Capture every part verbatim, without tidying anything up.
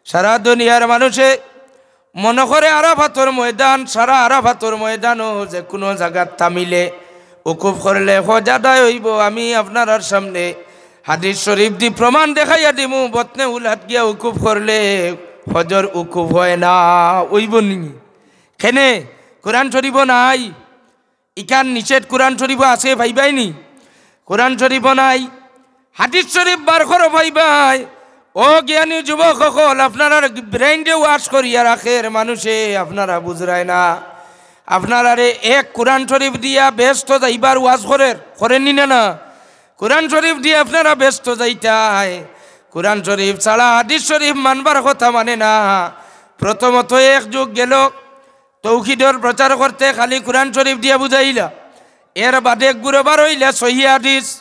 সারা দুনিয়ার মানুষে মনো করে আরাফাতর ময়দান, সারা আরাফাতর ময়দানও যে কুনু জাগাত থামিলে, উকুফ করলে হজ আদায় অইবো। আমি আপনারার সামনে হাদিস শরীফ দি প্রমাণ দেখাইয়া দিমু, বতনে উলাত গিয়া উকুফ করলে হজর উকুফ অয় না, অইবো নি? কেনে? কুরআন শরীফো নাই। ইখান নিষেধ কুরআন শরীফো আছে, পাইবায় নি? কুরআন শরীফো নাই, হাদিস শরীফ বার করো, পাইবায়। ও জ্ঞানী যুবক অকল, আপনারার brain রে wash করিয়া রাখের মানুষে, আপনারা বুঝরায় না। আপনারারে এক কুরআন শরীফ দিয়া বেহেস্তো যাইবার ওয়াজ করের, করের নি না? না, কুরআন শরীফ দিয়া আপনারা বেহেস্তো যাইতায়। কুরআন শরীফ ছাড়া হাদিস শরীফ মানবার কথা মানে না। প্রথমত এক যুগ গেল, তৌহিদর প্রচার করতে খালি কুরআন শরীফ দিয়া বুঝাইলা, এর বাদে ঘুরে বার অইলা সহি হাদিস।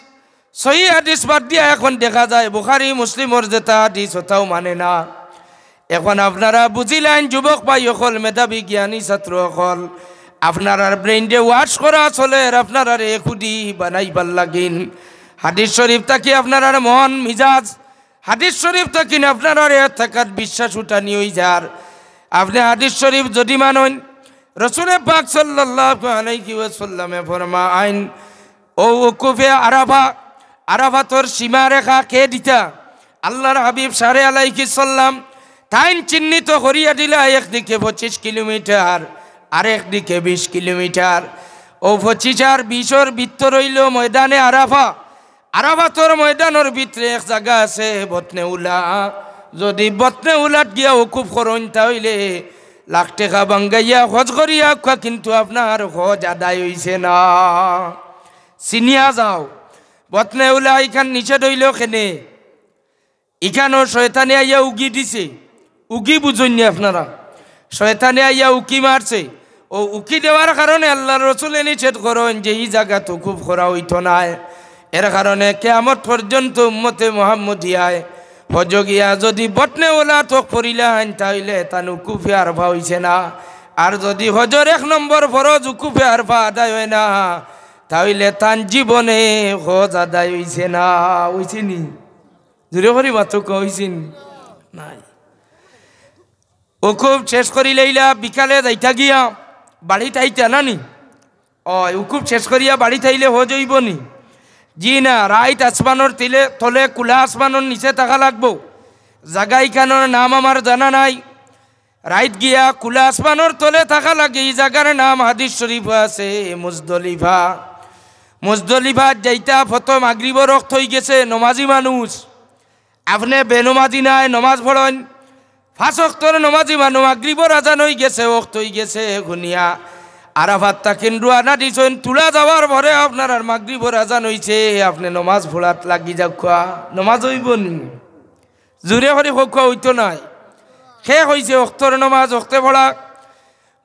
সহি হাদিস বাদ দিয়া এখন দেখা যায় বুখারী মুসলিমর যেতা হাদিস, ওতাও মানে না। এখন আপনারা বুঝিলাইন, যুবক ভাই অকল, মেধাবী জ্ঞানী ছাত্র অকল, আপনারার brain রে wash করা চলের, আপনারারে এহুদি বানাইবার লাগিন। হাদিস শরীফ থাকি আপনারার মন মিজাজ, হাদিস শরীফ থাকি আপনারার এতেকাদ বিশ্বাস উঠানি অইযার। আপনে হাদিস শরীফ যুদি মানইন, রসুলে পাক সাল্লাল্লাহু আলাইহি ওয়াসাল্লামে ফরমাইন, ও উকুফে আরাফা, আরাফাতর সীমারেখা কে দিতা? আল্লাহর হাবিব সারে আলাইহিস সালাম তাইন চিহ্নিত করিয়া দিলা, একদিকে পঁচিশ কিলোমিটার, আরেক দিকে বিশ কিলোমিটার। ও পঁচিশ আর বিশর ভিতর অইলো ময়দানে আরাফা। আরাফাতর ময়দানর ভিতরে এক জাগা আছে বতনে উলা। যুদি বতনে উলাত গিয়া উকুফ করইন, তা অইলে লাখ টেকা ভাঙ্গাইয়া হজ করিয়া আউক্কা, কিন্তু আপনার হজ আদায় অইছে না। চিনিয়া যাও, বতনে উলা ইখান নিষেধ অইলো কেনে? ইখানো শয়তানে আইয়া উকি দিছে, উকি বুঝইন নি আপনারা? শয়তানে আইয়া উকি মারছে। ও উকি দেওয়ার কারণে আল্লাহর রসুলে নিষেধ করইন যে ই জাগাত উকুফ করা অইতো নায়। এর কারণে কিয়ামত পর্যন্ত উম্মতে মুহাম্মদিয়ায় হজ গিয়া যুদি বতনে উলাত পড়িলাইন, তা অইলে তান উকুফে আরাফা অইছে না। আর যুদি হজর এক নম্বর ফরজ উকুফে আরাফা আদায় অয় না, তা অইলে তান জীবনে হজ আদায় অইছে না। অইছে নি? জুরে করি মাতউক্কা, অইছে নি? নাই। উকুফ শেষ করিলাইলা, বিকালে যাইতা গিয়া বাড়িত আইতা না নি? অয়, উকুফ শেষ করিয়া বাড়িত আইলে হজ অইবো নি? জি না, রাইত আসমানর তিলে, তলে, খুলা আসমানর নিচে থাকা লাগবো। জাগা ইখানর নাম আমার জানা নাই। রাইত গিয়া খুলা আসমানর তলে থাকা লাগে। ই জাগার নাম হাদিস শরীফো আছে মুজদলিফা। মুজদলিফাত যাইতা পথো মাগরিবর অক্ত অইগেছে, নমাজি মানুষ। আপনে বেনমাজি নায়, নমাজ পড়ইন। পাঁচ অক্তর নমাজি মানুষ, মাগরিবর আজান অইগেছে, অক্ত অইগেছে হুনিয়া আরাফাত থাকিন রওয়ানা দিছইন। তুলা যাওয়ার পরে আপনারার মাগরিবর আজান অইছে, আপনে নমাজ পড়াত লাগি যাউক্কা, নমাজ অইবো নি? জুরে করি কউক্কা, অইতো নায়। কে কইছে অক্তর নমাজ অক্তে পড়া?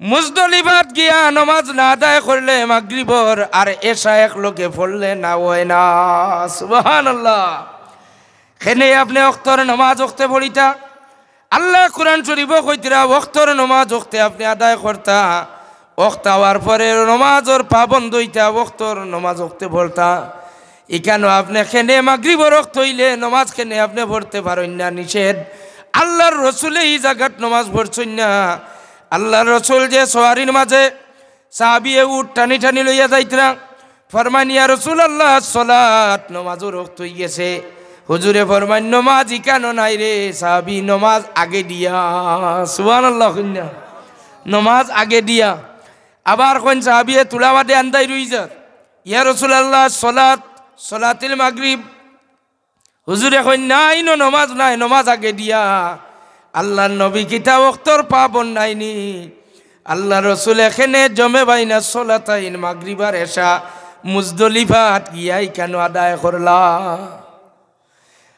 মুজদলিফাত গিয়া নমাজ না আদায় করলে মাগরিবর আর এশা একলগে পড়লে না অয় না। সুবহানাল্লাহ। কেনে আপনে অক্তর নমাজ অক্তে পড়িতা? আল্লায় কুরআন শরীফো কইতরা, অক্তর নমাজ অক্তে আপনে আদায় করতা, অক্ত আওয়ার পরে নমাজর পাবন্দ অইতা, অক্তর নমাজ অক্তে পড়তা। ইখানো আপনে কেনে মাগরিবর অক্ত অইলে নমাজ কেনে আপনে পড়তে পারইন না? নিষেধ। আল্লাহর রসুলে ই জাগাত নমাজ পড়ছইন না। আল্লাহর রসুল যে সওয়ারির মাঝে সাহাবিয়ে উট টানি টানি লইয়া যাইতরা, ফরমাইন, "ইয়া রাসূলুল্লাহ, সলাত, নমাজর অক্ত অইগেছে।" হুজুরে ফরমাইন, "নমাজ ইখানো নাই রে সাহাবি, নমাজ আগে দিয়া।" সুবহানাল্লাহ কইন না, নমাজ আগে দিয়া। আবার কইন সাহাবিয়ে তুলা বাদে আন্দাইর অইযার, "ইয়া রাসূলুল্লাহ, সলাত, সলাতিল মাগরিব।" হুজুরে কইন, "না, ইনো নমাজ নাই, নমাজ আগে দিয়া।" আল্লাহর নবী কিতা অক্তর পাবন্দ নায়নি? আল্লাহর রসুলে কেনে জমে বাইনা সলাতাইন মাগরিব আর এশা মুজদলিফাত গিয়া ইখানো আদায় করলা।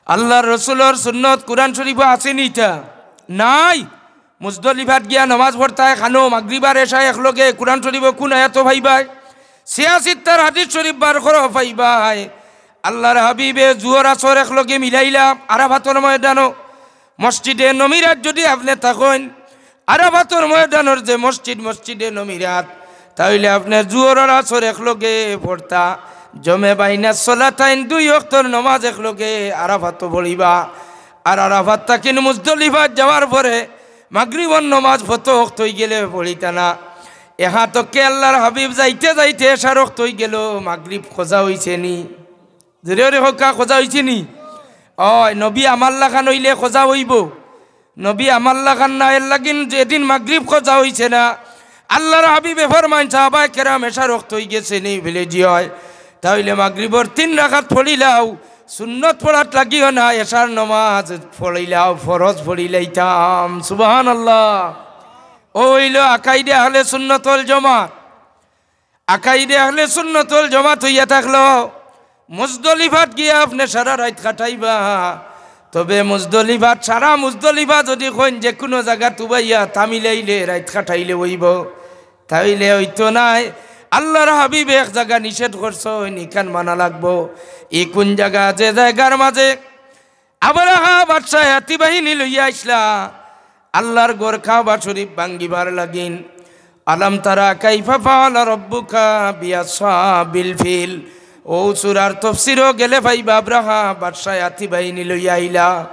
আল্লাহর রসুলর সুন্নত কুরআন শরীফো আছেনি ইতা? নাই। মুজদলিফাত গিয়া নমাজ পড়তায় কানো, মাগরিব আর এশা একলগে। কুরআন শরীফো কুন আয়াতো পাইবায়? ছিয়াশিত্তার হাদিস শরীফ বার করো, পাইবায়। আল্লাহর হাবিবে জুহর আসর একলগে মিলাইলা আরাফাতর ময়দানো। মসজিদে নমিরাত যুদি আপনে থাকইন, আরাফাতর ময়দানর যে মসজিদ, মসজিদে নমিরাত, তা অইলে আপনে জুহর আর আসর একলগে পড়তা, জমে বাইনা সলাতাইন, দুই অক্তর নমাজ একলগে আরাফাতো পড়িবা। আর আরাফাত থাকিন মুজদলিফাত যাওয়ার পরে মাগরিবর নমাজ ফত অক্ত অইগেলে পড়িতা না। এখান তক্কে আল্লার হাবিব যাইতে যাইতে এশার অক্ত অইগেলো, মাগরিব কজা অইছে নি? জোরে জোরে কউক্কা, কজা অইছে নি? অয়, নবী আমার লাখান অইলে কজা অইবো। নবী আমার লাখান না, এরলাগিন যেদিন মাগরিব কজা অইছে না, আল্লার হাবিবে ফরমাইন, সাহাবায়ে কেরাম, এশার অক্ত অইগেছে নি? বলে, জি অয়। তা অইলে মাগরিবর তিন রাকাত পড়িলাও, সুন্নত পড়াত লাগিও না, এশার নমাজ পড়িলাও, ফরজ পড়িলাইতাম। সুবহানাল্লাহ। অউ অইলো আকাইদে আহলে সুন্নত ওয়াল জামাত। আকাইদে আহলে সুন্নত ওয়াল জামাত অইয়া থাকলো, মুজদলিফাত গিয়া আপনে সারা রাইত কাটাইবা। তবে মুজদলিফাত, সারা মুজদলিফা যুদি কইন যেকুনু জাগাত উবাইয়া থামিলাইলে রাইত কাটাইলে অইবো, তা অইলে অইতো নায়। আল্লার হাবিবে এক জাগা নিষেধ করছইন, ইখান মানা লাগবো। ই কুন জাগা? যে জাগার মাজে আবরাহা বাদশায় হাতি বাহিনী লইয়া আইছলা আল্লার ঘর কাবা শরীফ ভাঙ্গিবার লাগিন। আলাম তারা কাইফা ফাআলা রাব্বুকা বিআসহাবিল ফিল। অউ সূরার তফসিরো গেলে পাইবা, আবরাহা বাদশায় হাতি বাহিনী লইয়া আইলা।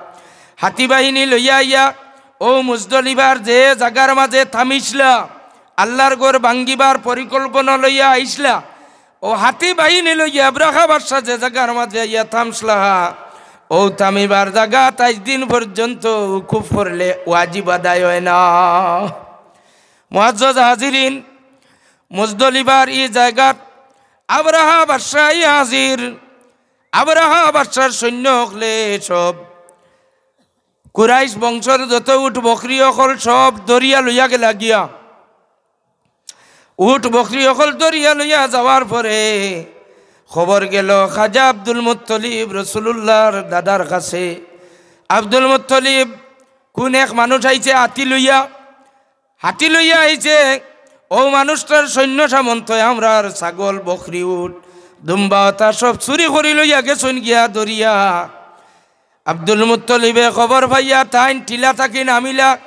হাতি বাহিনী লইয়া আইয়া অউ মুজদলিফার যে জাগার মাজে থামিছলা, আল্লার ঘর ভাঙ্গিবার পরিকল্পনা লইয়া আইছলা, অউ হাতি বাহিনী লইয়া আবরাহা বাদশা যে জাগার মাজে আইয়া থামছলা, অউ থামিবার জাগাত আইজ দিন পর্যন্ত উকুফ করলে ওয়াজিব আদায় অয় না। মুআজ্জাজ হাজিরিন, মুজদলিফার ই জাগাত আবরাহা বাদশা আইয়া হাজির। আবরাহা বাদশার সৈন্য অকলে সব, কুরাইশ বংশর যত উট বকরি অকল সব ধরিয়া লইয়া গেলা গিয়া। উট বকরি অকল ধরিয়া লইয়া যাওয়ার পরে খবর গেলো খাজা আব্দুল মুত্তলিব রসুলুল্লাহর দাদার কাছে। আব্দুল মুত্তলিব, কুন এক মানুষ আইছে হাতি লইয়া, হাতি লইয়া আইছে, অউ মানুষটার সৈন্য সামন্ত আমরার ছাগল, বকরি, উট, দুম্বা অতা সব চুরি করি লইয়া গেছইন গিয়া ধরিয়া। আব্দুল মুত্তলিবে খবর পাইয়া তাইন টিলা থাকি নামিলা,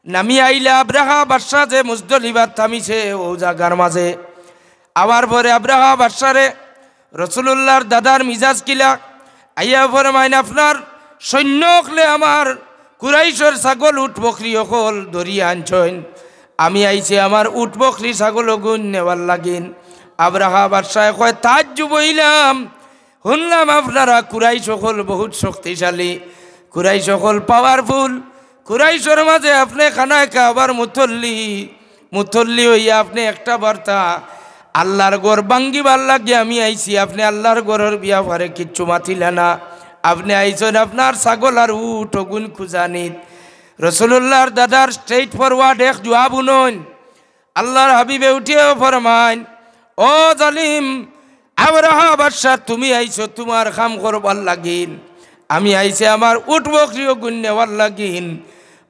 নামি আইলা আবরাহা বাদশা যে মুজদলিফাত থামিছে অউ জাগার মাজে। আওয়ার পরে আবরাহা বাদশারে রসুলুল্লাহর দাদার মিজাজ কিলা, আইয়া ফরমাইন, আপনার সৈন্য অকলে আমার কুরাইশর ছাগল উট বকরি অকল ধরিয়া আনছইন, আমি আইছি আমার উট বকরি ছাগল অগুন নেওয়ার লাগিন। আবরাহা বাদশায় কয়, তাজ্জুব অইলাম, হুনলাম আপনারা কুরাইশ অকল বহুত শক্তিশালী, কুরাইশ অকল powerful, কুরাইশর মাজে আপনে খানায় কাবার মুতল্লি, মুতল্লি অইয়া আপনে একটা বার্তা, আল্লার ঘর ভাঙ্গিবার লাগি আমি আইছি, আপনে আল্লার ঘরর বিয়াপারে কিচ্ছু মাতিলা না, আপনে আইছইন আপনার ছাগল আর উট অগুন খুজানিত। রসুলুল্লাহর দাদার straight forward এক জুয়াব হুনইন। আল্লার হাবিবে উঠিয়াও ফরমাইন, "ও জালিম, আবরাহা বাদশা, তুমি আইছো তুমার কাম করবার লাগিন, আমি আইছি আমার উট বকরি অগুন নেওয়ার লাগিন।"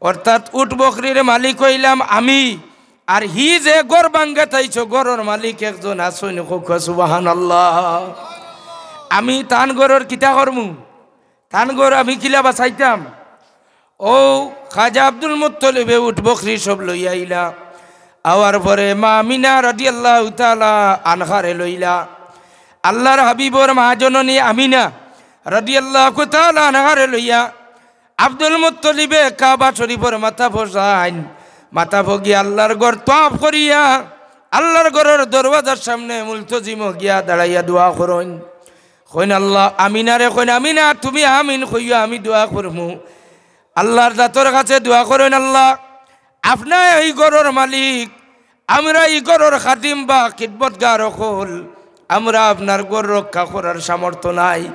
অর্থাৎ উট বকরির মালিক অইলাম আমি, আর হি যে ঘর ভাঙ্গাত আইছো, ঘরর মালিক একজন আছইন, কউক্কা সুবহানাল্লাহ। আমি তান ঘরর কিতা করমু? তান ঘর আমি কিলা বাচাইতাম? অউ খাজা আব্দুল মুত্তলিবে উট বকরি সব লইয়া আইলা। আওয়ার পরে মা আমিনা রাদিয়াল্লাহু তাআলা আনহারে লইলা। আল্লার হাবিবর মা জননী আমিনা রাদিয়াল্লাহু তাআলা আনহারে লইয়া আব্দুল মুত্তলিবে কাবা শরীফর মাথাফো যাইন। মাথাফো গিয়া আল্লার ঘর তওয়াফ করিয়া আল্লার ঘরর দরওয়াজার সামনে মুলতজিমো গিয়া দাঁড়াইয়া দোয়া করইন। কইন আল্লাহ, আমিনারে কইন, "আমিনা, তুমি আমিন কইও, আমি দোয়া করমু।" আল্লার জাতর কাছে দোয়া করইন, "আল্লাহ, আপনে ই ঘরর মালিক, আমরা ই ঘরর খাদিম বা খিদমতগার অকল, আমরা আপনার ঘর রক্ষা করার সামর্থ্য নাই।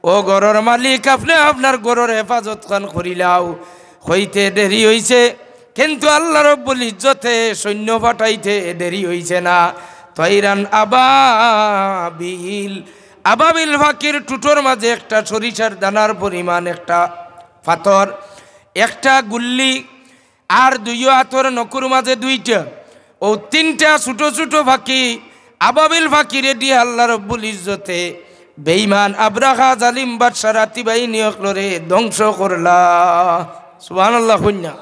ও ঘরর মালিক, আপনে আপনার ঘরর হেফাজত খান করিলাও।" কইতে দেরি অইছে, কিন্তু আল্লাহ রব্বুল ইজ্জতে সৈন্য পাঠাইতে দেরি অইছে না। তৈরান আবাবিল, আবাবিল পাখির ঠুটর মাজে একটা সরিষার দানার পরিমাণ একটা পাথর, একটা গুল্লি, আর দুইও আতর নখর মাজে দুইটা, অউ তিনটা ছুটো ছুটো পাখি, আবাবিল পাখিরে দিয়া আল্লাহ রব্বুল ইজ্জতে বেঈমান আবরাহা জালিম বাদশার হাতি বাহিনী অকলরে ধ্বংস করলা। সুবহানাল্লাহ কইন না।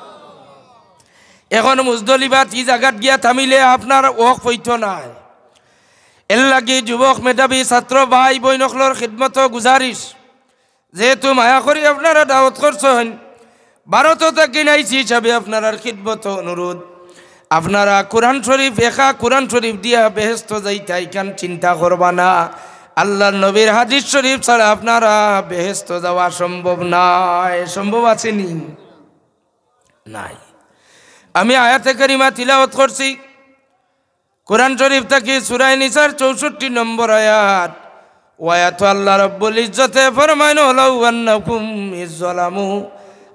এখন মুজদলিফাত ই জাগাত গিয়া থামিলে আপনার ওয়াকফ অইতো নায়। এরলাগি যুবক মেধাবী ছাত্র ভাই বইন অকলর খিদমতো গুজারিশ, যেহেতু মায়া করি আপনারা দাওয়াত করছইন, ভারত থাকি আইছি হিসাবে আপনারার খিদমত অনুরোধ, আপনারা কোরআন শরীফ, একা কোরআন শরীফ দিয়া বেহেস্ত যাইতা ইখান চিন্তা করবা না। আল্লাহর নবীর হাদিস শরীফ ছাড়া আপনারা বেহেস্ত যাওয়া সম্ভব নায়। সম্ভব আছে নি? নাই। আমি আয়াতে কারিমা তিলাওয়াত করছি কোরআন শরীফ থাকি, সূরা নিসার চৌষট্টি নম্বর আয়াত। ও আয়াত আল্লাহ রাব্বুল ইজ্জতে ফরমাইন, "ওয়ালাউ আন্নাকুম ইজ জালামু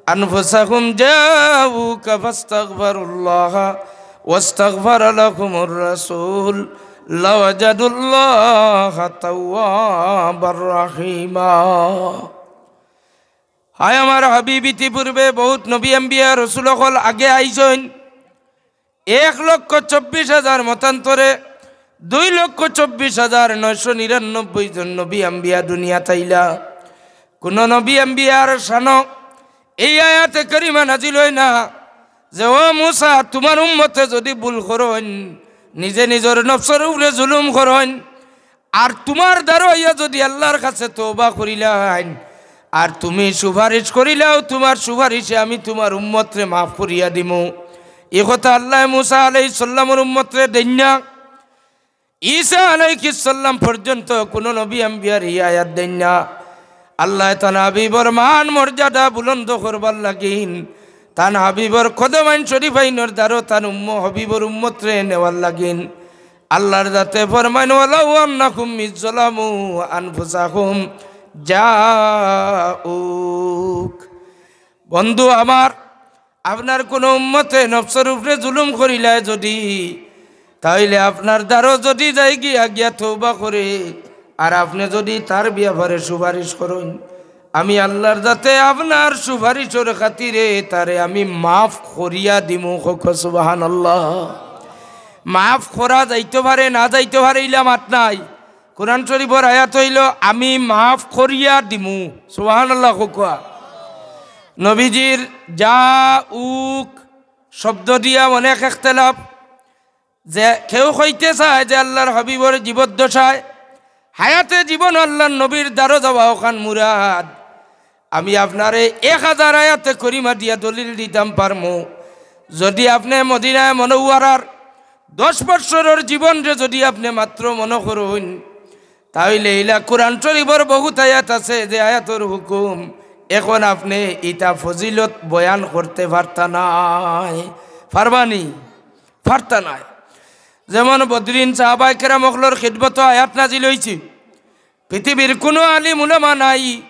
আনফুসাকুম জাউকা ফাস্তাগফিরুল্লাহ ওয়াস্তাগফারা লাহুমুর রাসূল লাওয়াজাদুল্লাহা তাওয়াবার রাহিমা।" হায় আমার হাবিব, ইতিপূর্বে বহুত নবী আম্বিয়া রসুল অকল আগে আইছইন। এক লক্ষ চব্বিশ হাজার মতান্তরে দুই লক্ষ চব্বিশ হাজার নয়শো নিরানব্বই জন নবী আম্বিয়া দুনিয়াত আইলা। কুনু নবী আম্বিয়ার শানো এই আয়াতে কারিমা নাজিল অয় না যে, "ও মুসা, তুমার উম্মতে যুদি ভুল করইন, নিজে নিজর নফসর উপরে জুলুম করইন, আর তুমার দ্বারো আইয়া যুদি আল্লাহর কাছে তওবা করিলাইন, আর তুমি সুপারিশ করিলাও, তুমার সুপারিশে আমি তুমার উম্মতরে মাফ করিয়া দিমু।" ই কথা আল্লায় মুসা আলাইহিস সালামর উম্মতরে দেইন না। ঈসা আলাইহিস সালাম পর্যন্ত কুনু নবী আম্বিয়ারে ই আয়াত দেইন না। আল্লায় তান হাবিবর মান মর্যাদা বুলন্দ করবার লাগিন, তান হাবিবর কদমাইন শরীফাইনর দ্বারো তান উম্ম-, হাবিবর উম্মতরে নেওয়ার লাগিন আল্লাহর জাতে ফরমাইন, "ওয়ালাউ আন্নাকুম ইজ জালামু আনফুসাকুম জাউক।" বন্ধু আমার, আপনার কুনু উম্মতে নফসর উপরে জুলুম করিলায় যুদি, তাইলে আপনার দ্বারো যুদি যাইগি আইয়া তওবা করে, আর আপনে যুদি তার ব্যাপারে সুপারিশ করইন, আমি আল্লাহর জাতে আপনার সুপারিশর খাতিরে তারে আমি মাফ করিয়া দিমু। কউক্কা সুবহানাল্লাহ। মাফ করা যাইতো পারে, না যাইতো পারে, ইলা মাত নাই। কোরআন শরীফর আয়াত অইলো, "আমি মাফ করিয়া দিমু।" সুবহানাল্লাহ কউক্কা। নবীজির জাউক শব্দ দিয়া অনেক ইখতিলাফ, যে কেউ কইতে চায় যে আল্লাহর হাবিবর জীবদ্দশায়, হায়াতে জীবন আল্লাহর নবীর দ্বারো যাওয়া অখান মুরাদ। আমি আপনারে এক হাজার আয়াতে করিমা দিয়া দলিল দিতাম পারমু। যুদি আপনে মদিনায় মুনাওয়ারার দশ বৎসরর জীবনরে যুদি আপনে মাত্র মনো করইন, তাইলে ইলা কোরআন শরীফর বহুত আয়াত আছে যে আয়াতর হুকুম, এখন আপনে ইতা ফজিলত বয়ান করতে পারতা নায়। পারবানি? পারতা নায়। যেমন বদরিন সাহাবায়ে কেরাম অকলর খিদমতো আয়াত নাজিল অইছে, পৃথিবীর কুনু আলিম উলামা নাই,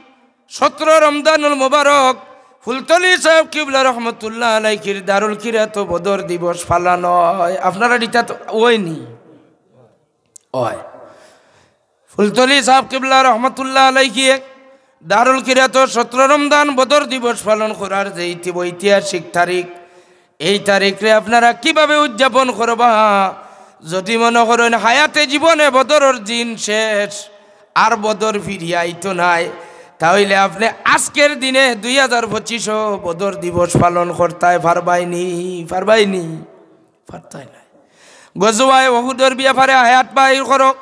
সতরো রমজানুল মুবারক ফুলতলি সাহেব কিবলা রহমতুল্লাহ আলাইহির দারুল কিরাতো বদর দিবস পালন অয়। আপনারার ইতা তো অয়নি? অয়। ফুলতলি সাহেব কিবলা রহমতুল্লাহ আলাইহি দারুল কিরাতো সতরো রমজান বদর দিবস পালন করার যে ইতি-, ঐতিহাসিক তারিখ, এই তারিখরে আপনারা কিভাবে উদযাপন করবা? যুদি মনো করইন হায়াতে জীবনে বদরর দিন শেষ, আর বদর ফিরিয়া আইতো নায়, তাইলে আপনে আজকের দিনে দুই হাজার পঁচিশো বদর দিবস পালন করতায় পারবায়নি? পারবায়নি? পারতায় নায়। গজওয়ায়ে উহুদর ব্যাপারে আয়াত বাইর করো।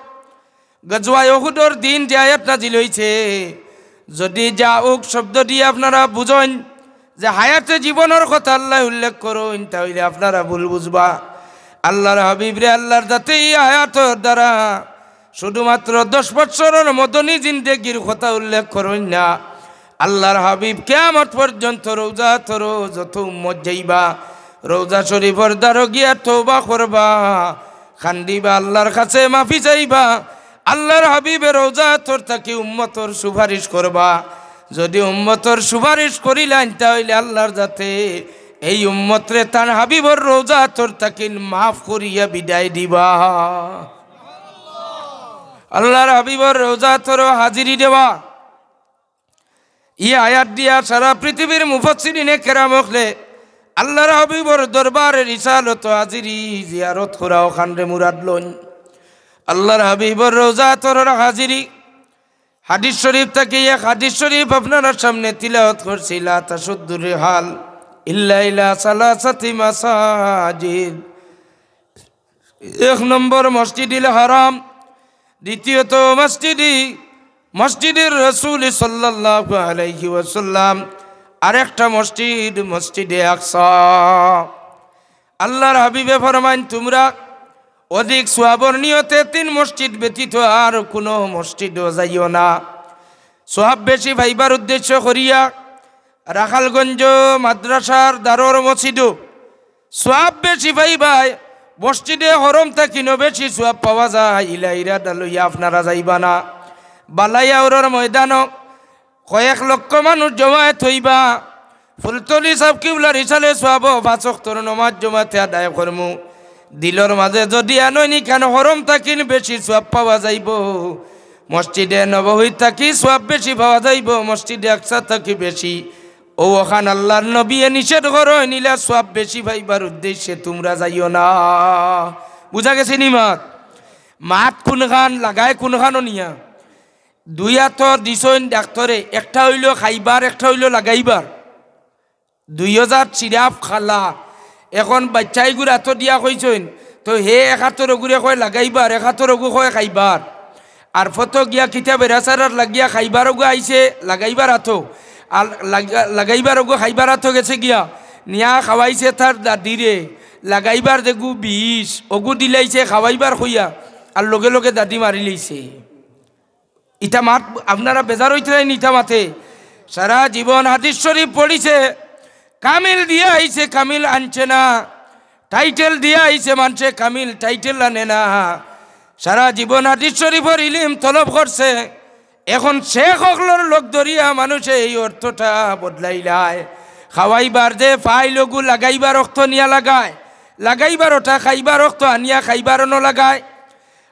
গজওয়ায়ে উহুদর দিন যে আয়াত নাজিল অইছে, যুদি জাউক শব্দ দিয়া আপনারা বুঝইন যে হায়াতে জীবনর কথা আল্লায় উল্লেখ করইন, তাইলে আপনারা ভুল বুঝবা। আল্লাহর হাবিবরে আল্লাহর জাতে ই আয়াতর দ্বারা শুধুমাত্র দশ বৎসরর মদনী জিন্দেগির কথা উল্লেখ করইন না, আল্লাহর হাবিব কিয়ামত পর্যন্ত রওজা আতরো যত উম্মত যাইবা, রওজা শরীফর দ্বারো গিয়া তওবা করবা, কান্দিবা, আল্লাহর কাছে মাফি চাইবা, আল্লাহর হাবিবে রওজা আতর থাকি উম্মতর সুপারিশ করবা। যুদি উম্মতর সুপারিশ করিলাইন, তাইলে আল্লাহর জাতে এই উম্মতরে তান হাবিবর রওজা আতর থাকি মাফ করিয়া বিদায় দিবা। আল্লাহর হাবিবর রওজা আতরো হাজিরি দেওয়া, ই আয়াত দিয়া সারা পৃথিবীর মুফাসসিরিনে কেরাম অকলে আল্লাহর হাবিবর দরবারে রিসালতো হাজিরি জিয়ারত করা অখানরে মুরাদ লইন। আল্লাহর হাবিবর রওজা আতরর হাজিরি। হাদিস শরীফ থাকি এক হাদিস শরীফ আপনারার সামনে তিলাওয়াত করছি, "লা তাশুদ্দুর রিহাল ইল্লা ইলা সালাসাতি মাসাজিদ।" এক নম্বর মসজিদুল হারাম, দ্বিতীয়ত মসজিদে মসজিদে রসুল সাল্লাল্লাহু আলাইহি ওয়াসাল্লাম, আরেকটা মসজিদ মসজিদে আকসা। আল্লাহর হাবিবে ফরমাইন, তুমরা অধিক সওয়াবর নিয়তে তিন মসজিদ ব্যতীত আর কুনু মসজিদো যাইও না। সওয়াব বেশি পাইবার উদ্দেশ্য করিয়া রাখালগঞ্জ মাদ্রাসার দারর মসজিদো সওয়াব বেশি পাইবায়। মসজিদে হরম থাকিনও বেশি সওয়াব পাওয়া যায়, ইলা ইরাদা লইয়া আপনারা যাইবা না। বালাইয়াউরর ময়দানো কয়েক লক্ষ মানুষ জমায়েত অইবা। ফুলতলি সাব কিবলার ইসালে সওয়াবো পাঁচ ওয়াক্তর নমাজ জমাতে আদায় করমু। দিলর মাঝে যদি আনইন ইখান হরম থাকিন বেশি সওয়াব পাওয়া যাইবো। মসজিদে নববী থাকি সওয়াব বেশি পাওয়া যাইবো, মসজিদে আকসা থাকি বেশি। অউ অখান আল্লাহর নবীয়ে নিষেধ করইন, ইলা সওয়াব বেশি পাইবার উদ্দেশ্যে তুমরা যাইও না। বুঝা গেছে নি মাত? মাত কুনখান, লাগায় কুনখানো নিয়া? দুই আতো দিছইন ডাক্তরে, একটা অইলো খাইবার, একটা অইলো লাগাইবার। দুই হাজার সিরাপ খালা। এখন বাইচ্চাইগুর আতো দিয়া কইছইন, তো হে এক আতর অগুরে কয় লাগাইবার, এক আতর অগু কয় খাইবার। আর ফতো গিয়া কিতা বেড়াচারার লাগিয়া খাইবার অগু আইছে লাগাইবার আতো, আর লাগা-, লাগাইবার অগু খাইবার আতো গেছে গিয়া, নিয়া খাওয়াইছে তার দাদিরে। লাগাইবার যেগু বিষ, অগু দিলাইছে খাওয়াইবার কইয়া, আর লগে লগে দাদি মারিলাইছে। ইতা মাত আপনারা বেজার অইতরাইন ইতা মাতে। সারা জীবন হাদিস শরীফ পড়িছে, কামিল দিয়া আইছে, কামিল আনছে না। টাইটেল দিয়া আইছে মানষে, কামিল টাইটেল আনে না। সারা জীবন হাদিস শরীফর ইলিম তলব করছে। এখন শেখ অকলর লোক ধরিয়া মানুষে এই অর্থটা বদলাইলায়। খাওয়াইবার যে ফাইল অগু লাগাইবার অক্ত নিয়া লাগায়, লাগাইবার ওটা খাইবার অক্ত আনিয়া খাইবার অনো লাগায়।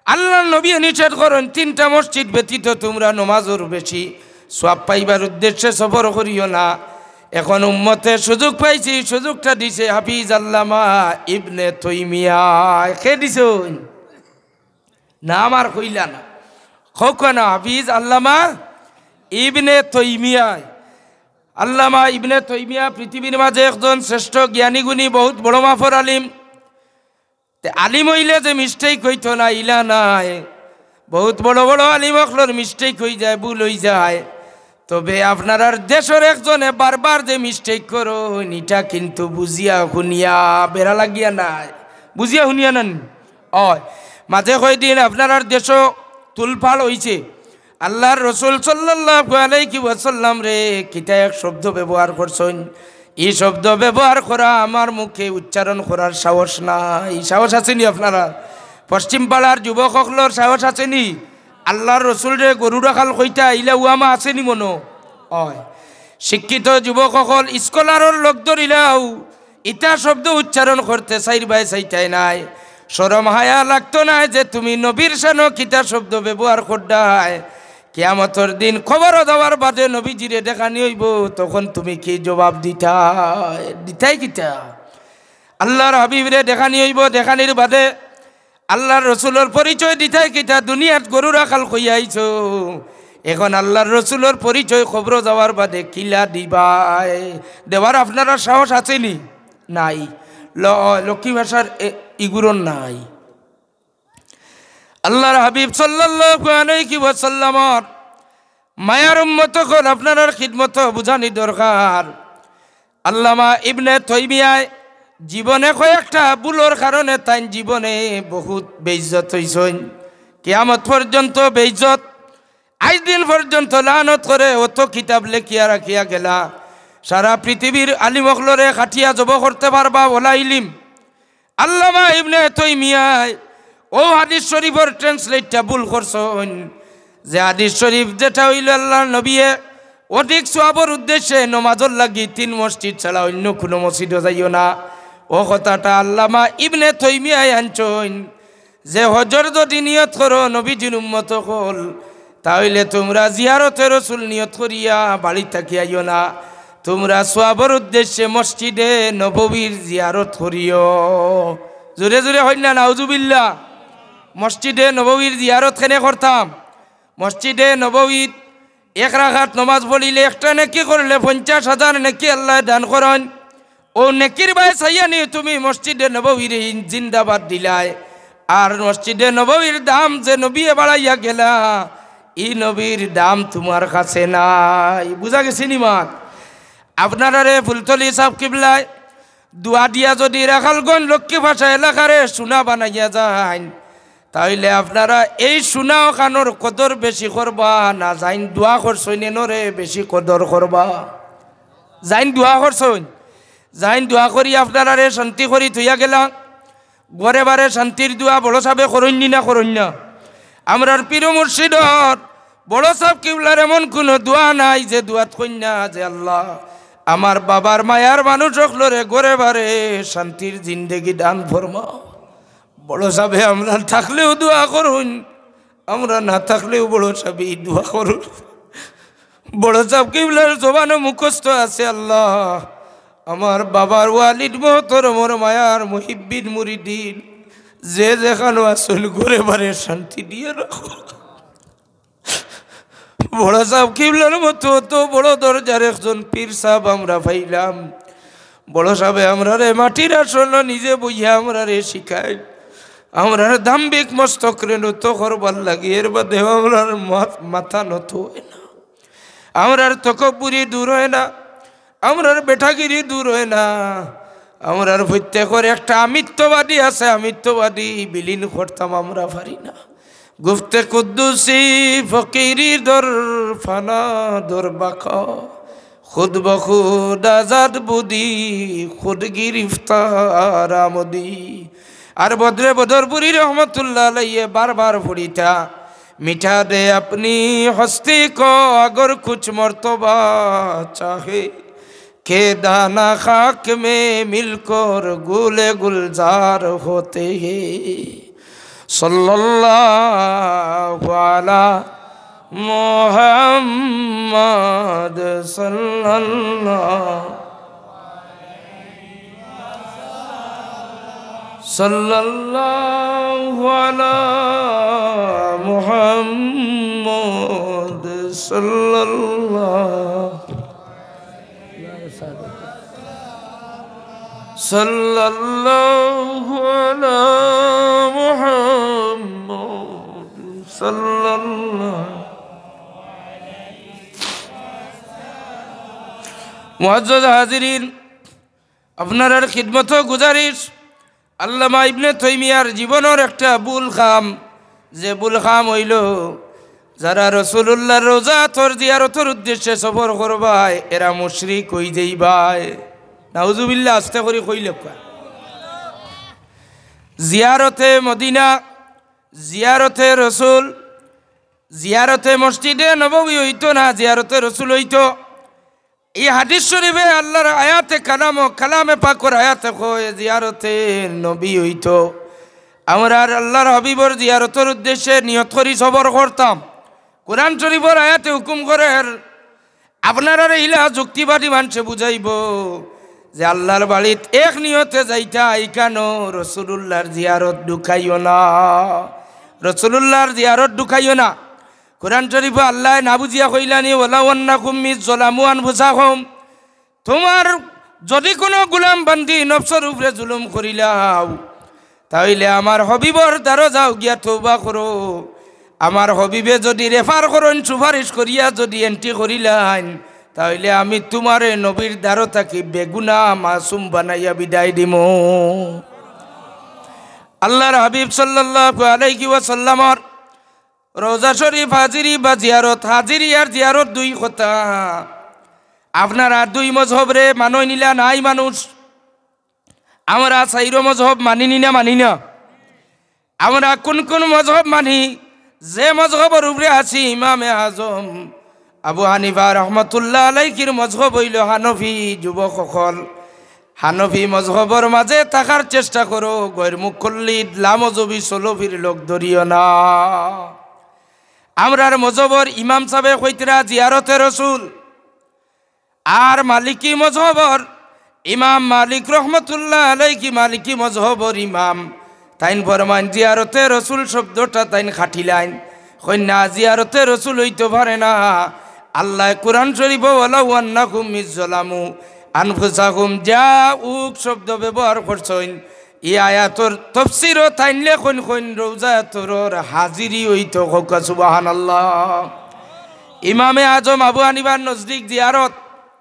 আল্লাহর নবীয়ে নিষেধ করইন, তিনটা মসজিদ ব্যতীত তুমরা নমাজর বেশি সওয়াব পাইবার উদ্দেশ্যে সফর করিও না। এখন উম্মতে সুযোগ পাইছে, সুযোগটা দিছে হাফিজ আল্লামা ইবনে তৈমিয়ায়। কে দিছইন? নাম আর কইলা না। কউক্কা না, হাফিজ আল্লামা ইবনে তৈমিয়ায়। আল্লামা ইবনে তৈমিয়া পৃথিবীর মাঝে একজন শ্রেষ্ঠ জ্ঞানী গুণী, বহুত বড় মাফর আলিম। তে আলিম অইলে যে মিস্টেক অইতো না, ইলা নায়। বহুত বড় বড় আলিম অকলর মিস্টেক অইযায়, ভুল অইযায়। তবে আপনারার দেশর একজনে বারবার যে মিস্টেক করইন, ইটা কিন্তু বুঝিয়া হুনিয়া বেড়া লাগিয়া নায়, বুঝিয়া হুনিয়া নানি। অয়, মাঝে কয়দিন আপনারার দেশো তুলফাল অইছে, আল্লাহর রসুল সাল্লাল্লাহু আলাইহি ওয়াসাল্লামরে কিতা এক শব্দ ব্যবহার করছইন, ই শব্দ ব্যবহার করা আমার মুখে উচ্চারণ করার সাহস নাই। সাহস আছে নি আপনারার? পশ্চিম পাড়ার যুবক অকলর সাহস আছে নি? আল্লাহর রসুলরে গরু রাখাল কইতা, ইলা উয়ামা আছে নি মনো? অয়। শিক্ষিত যুবক অকল, স্কলারর লোক ধরিলাও, ইতা শব্দ উচ্চারণ করতে চাইর বায় চাইতায় নায়। শরম হায়া লাগতো নায় যে তুমি নবীর শানো কিতা শব্দ ব্যবহার কররায়? কিয়ামতর দিন কবরো যাওয়ার বাদে নবীজিরে দেখানি অইবো, তখন তুমি কি জবাব দিতায়? দিতায় কিতা? আল্লাহর হাবিবরে দেখানি অইবো, দেখানির বাদে আল্লাহর রসুলর পরিচয় দিতায় কিতা? দুনিয়াত গরু রাখাল কইয়া আইছো, এখন আল্লাহর রসুলর পরিচয় কবরো যাওয়ার বাদে কিলা দিবায়? দেওয়ার আপনারার সাহস আছে নি? নাই। ল-, লক্ষ্মী ভাষার এ-, ইগুরন নাই। আল্লাহর হাবিব সাল্লাল্লাহু আলাইহি ওয়াসাল্লামর মায়ার উম্মত অকল, আপনারার খিদমত বুঝানি দরকার। আল্লামা ইবনে তৈমিয়ায় জীবনে কয়েকটা ভুলর কারণে তাইন জীবনে বহুত বেইজ্জত অইছইন, কিয়ামত পর্যন্ত বেইজ্জত। আইজ দিন পর্যন্ত লানত করে অত কিতাব লেখিয়া রাখিয়া গেলা। সারা পৃথিবীর আলিম অকলরে কাটিয়া জব করতে পারবা ওলা ইলিম। আল্লামা ইবনে তৈমিয়ায় অউ হাদিস শরীফর ট্রান্সলেটটা ভুল করছইন, যে হাদিস শরীফ যেটা অইলো আল্লাহর নবীয়ে অধিক সওয়াবর উদ্দেশ্যে নমাজর লাগি তিন মসজিদ ছাড়া অইন্য কুনু মসজিদো যাইও না। অউ কথাটা আল্লামা ইবনে তৈমিয়ায় আনছইন। যে হজর যদি নিয়ত করো নবীজির উম্মত অকল, তা অইলে তুমরা জিয়ারতে রসুল নিয়ত করিয়া বাড়ি থাকি আইও না, তুমরা সওয়াবর উদ্দেশ্যে মসজিদে নববীর জিয়ারত করিও। জোরে জোরে কইন না, নাউজুবিল্লাহ। মসজিদে নববীর জিয়ারত কেনে করতাম? মসজিদে নববীত এক রাকাত নমাজ পড়িলে একটা নেকি করলে পঞ্চাশ হাজার নেকি আল্লায় দান করইন। অউ নেকির বায় চাইয়া নি তুমি মসজিদে নববীরে জিন্দাবাদ দিলায়। আর মসজিদে নববীর দাম যে নবীয়ে বাড়াইয়া গেলা, ই নবীর দাম তুমার কাছে নাই। বুঝা গেছে নি মাত? আপনারারে ফুলতলি সাব কিবলায় দোয়া দিয়া যদি রাখালগঞ্জ লক্ষ্মীপাশা এলাকারে সোনা বানাইয়া যাইন, তাইলে আপনারা এই সোনা অখানর কদর বেশি করবা না, যাইন দোয়া করছইন এনরে বেশি কদর করবা? যাইন দোয়া করছইন, যাইন দোয়া করি আপনারারে শান্তি করি থইয়া গেলা। ঘরে বারে শান্তির দোয়া বড় সাবে করইন নি না করইন না? আমরার পীর মুর্শিদর বড় সাব কিবলার এমন কুনু দোয়া নাই যে দোয়াত কইন না যে, "আল্লাহ, আমার বাবার মায়ার মানুষ অকলরে ঘরে বারে শান্তির জিন্দেগি দান ফরমাও।" বড় সাবে আমরা থাকলেও দোয়া করইন, আমরা না থাকলেও বড় সাবে দোয়া করইন। বড় সাব কিবলার জবানো মুখস্থ আছে, "আল্লাহ, আমার বাবার ওয়ালিদ মোহতরমর মায়ার মুহিব্বিন মুরিদিন যে যেখানো আছইন ঘরে বারে শান্তি দিয়া রাখো।" বড় সাব কিবলার মতো অত বড় দরজার একজন পীর সাব আমরা পাইলাম। বড় সাবে আমরারে মাটির আসনো নিজে বইয়া আমরারে শিখাইন। আমরার দাম্ভিক মস্তকরে নত করবার লাগি, এর বাদেও আমরার মা-, মাথা নত অয় না। আমরার তকব্বুরি দূর অয় না, আমরার বেটাগিরি দূর অয় না। আমরার প্রত্যেকর একটা আমিত্ববাদী আছে, আমিত্ববাদী বিলীন করতাম আমরা পারি না। গুফতে কুদ্দুসি ফকিরি দর ফানা দর বাকা, খুদ বখুদ আজাদ বুদি, খুদ গিরিফতার আমদি। আর বদরে বদরপুরি রহমতুল্লাহ আলাইহি বারবার পড়িতা, "মিঠা দে আপনি হস্তি কো আগর কুছ মর্তবা চাহে, কে দানা খাক মে মিলকর গুলে গুলজার হতে হে।" সাল্লাল্লাহু আলা মুহাম্মদ সাল্লাল্লাহু, সাল্লাল্লাহু আলা মুহাম্মদ সাল্লাল্লাহু, সাল্লাল্লাহু আলা মুহাম্মদ সাল্লাল্লাহু। মুআজ্জাজ হাজিরিন, আপনারার খিদমতো গুজারিশ, আল্লামা ইবনে তাইমিয়ার জীবনর একটা ভুল কাম, যে ভুল কাম অইলো, যারা রসুলুল্লাহর রওজাতর জিয়ারতর উদ্দেশ্যে সফর করবায়, এরা মুশরিক অই যাইবায়। নাউজুবিল্লাহ, আস্তে করি কইলাউক্কা। জিয়ারতে মদিনা, জিয়ারতে রসুল, জিয়ারতে মসজিদে নববী অইতো না, জিয়ারতে রসুল অইতো। ই হাদিস শরীফে আল্লাহর আয়াতে কালাম ও কালামে পাকর আয়াতে কয়, জিয়ারতে নবী অইতো। আমরার আল্লাহর হাবিবর জিয়ারতর উদ্দেশ্যে নিয়ত করি সফর করতাম। কোরআন শরীফর আয়াতে হুকুম করের, আপনারারে ইলা যুক্তিবাদী মানষে বুঝাইবো যে আল্লাহর বাড়িত এক নিয়তে যাইতা, ইখানো রসুলুল্লাহর জিয়ারত ঢুকাইও না, রসুলুল্লাহর জিয়ারত ঢুকাইও না। কোরআন শরীফো আল্লায় না বুঝিয়া কইলা নি, "ওয়ালাউ আন্নাকুম ইয যালামু আনফুসাকুম।" তুমার যুদি কুনু গুলাম বান্দি নফসর উপরে জুলুম করিলাও, তাইলে আমার হাবিবর দ্বারো যাও গিয়া তওবা করো। আমার হাবিবে যুদি refer করইন, সুপারিশ করিয়া যুদি entry করিলাইন, তাইলে আমি তুমারে নবীর দ্বারো থাকি বেগুনা মাসুম বানাইয়া বিদায় দিমু। আল্লাহর হাবিব সাল্লাল্লাহু আলাইহি ওয়াসাল্লামর রওজা শরীফ হাজিরি বা জিয়ারত, হাজিরি আর জিয়ারত দুই কথা। আপনারা দুই মজহবরে মানইন ইলা নাই মানুষ। আমরা চাইরো মজহব মানি নি না মানি না? আমরা কুন কুন মজহব মানি? যে মজহবর উপরে আছি ইমামে আজম আবু হানিফা রহমতুল্লাহ আলাইহির মজহব অইলো হানফি। যুবক অকল, হানফি মজহবর মাঝে থাকার চেষ্টা করো, গৈর মুকল্লিদ, লামজহবি, সলফির লগ ধরিও না। আমরার মজহবর ইমাম সাবে কইতরা জিয়ারতে রসুল। আর মালিকি মজহবর ইমাম মালিক রহমতুল্লাহ আলাইহি, মালিকি মজহবর ইমাম, তাইন ফরমাইন জিয়ারতে রসুল শব্দটা তাইন কাটিলাইন, কইন না, জিয়ারতে রসুল অইতো পারে না। আল্লায় কোরআন শরীফো "ওয়ালাউ আন্নাকুম ইয যালামু আনফুসাকুম" যা উক শব্দ ব্যবহার করছইন, ই আয়াতর তফসিরও তাইন লেখইন কইন রওজা আতরর হাজিরি অইতো, কউক্কা সুবহানাল্লাহ। ইমামে আজম আবু হানিফার নজদিক জিয়ারত,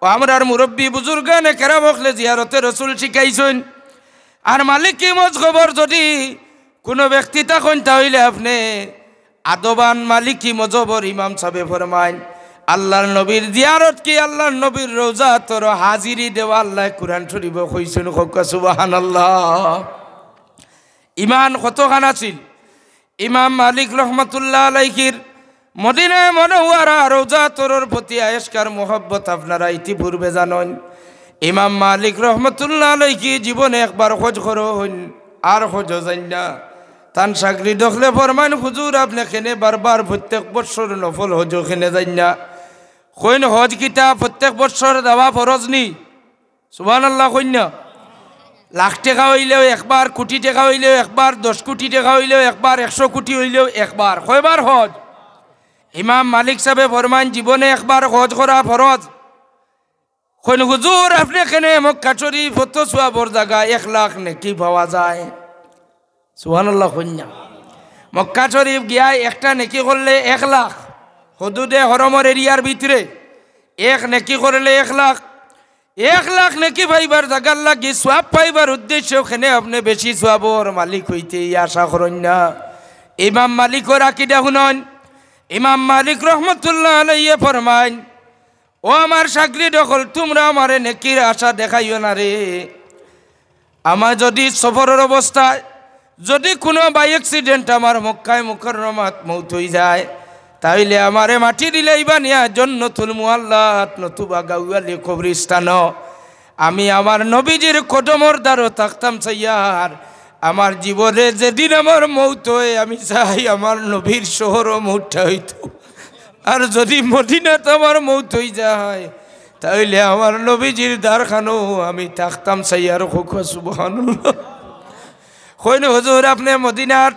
ও আমরার মুরব্বি বুজুর্গানে কেরাম অকলে জিয়ারতে রসুল শিখাইছইন। আর মালিকি মজহবর যুদি কুনু ব্যক্তি থাকইন, তা অইলে আপনে আদবান মালিকি মজহবর ইমাম সাবে ফরমাইন, আল্লার নবীর জিয়ারত কি আল্লার নবীর রওজা আতরো হাজিরি দেওয়া? আল্লায় কুরআন শরিফো কইছইন, কউক্কা সুবহানাল্লাহ। ইমান কতখান আছিল? ইমাম মালিক রহমতুল্লাহ আলাইহির মদিনায় মুনাওয়ারা রওজা আতরর প্রতি আয়েশকার মোহব্বত আপনারা ইতিপূর্বে জানইন। ইমাম মালিক রহমতুল্লাহ আলাইহি জীবনে একবার হজ করইন, আর হজো যাইন না। তান শাগরিদ অকলে ফরমাইন, "হুজুর, আপনে কেনে বারবার প্রত্যেক বৎসর নফল হজো কেনে যাইন না?" কইন, "হজ কিতা প্রত্যেক বৎসর যাওয়া ফরজ নি?" সুবহানাল্লাহ কইন না। লাখ টেকা অইলেও একবার, কুটি টেকা অইলেও একবার, দশ কুটি টেকা অইলেও একবার, একশো কুটি অইলেও একবার। কয়বার হজ? ইমাম মালিক সাবে ফরমাইন, "জীবনে একবার হজ করা ফরজ।" কইন, "হুজুর, আপনে কেনে মক্কা শরিফ অত সওয়াবর জাগা, এক লাখ নেকি পাওয়া যায়।" সুবহানাল্লাহ কইন না। মক্কা শরিফ গিয়া একটা নেকি করলে এক লাখ, হুদুদে হরমর এরিয়ার ভিতরে এক নেকি করলে এক লাখ। এক লাখ নেকি পাইবার জাগার লাগি, সওয়াব পাইবার উদ্দেশ্যে কেনে আপনে বেশি সওয়াবর মালিক অইতে ই আশা করইন না। ইমাম মালিকর আকিদা হুনইন। ইমাম মালিক রহমতুল্লাহ আলাইহি ফরমাইন, "ও আমার শাগরিদ অকল, তুমরা আমারে নেকির আশা দেখাইও না রে। আমার যুদি সফরর অবস্থায় যুদি কুনু by accident আমার মক্কায় মুকাররমাত মউত অইযায়, তা অইলে আমারে মাটি দিলাইবা নিয়া জন্নতুল মুআল্লাত নতুবা গাউয়ালি কবরিস্তানো আমি আমার নবীজির কদমর দ্বারো থাকতাম চাইয়ার। আমার জীবনে যেদিন আমার মউত অয়, আমি চাই আমার নবীর শহরো মউতটা অইতো।" আর যুদি মদিনাত আমার মউত অইযায়, তা অইলে আমার নবীজির দ্বারখানো আমি থাকতাম চাইয়ার, কউক্কা সুবহানাল্লাহ। কইন, "হুজুর, আপনে মদিনার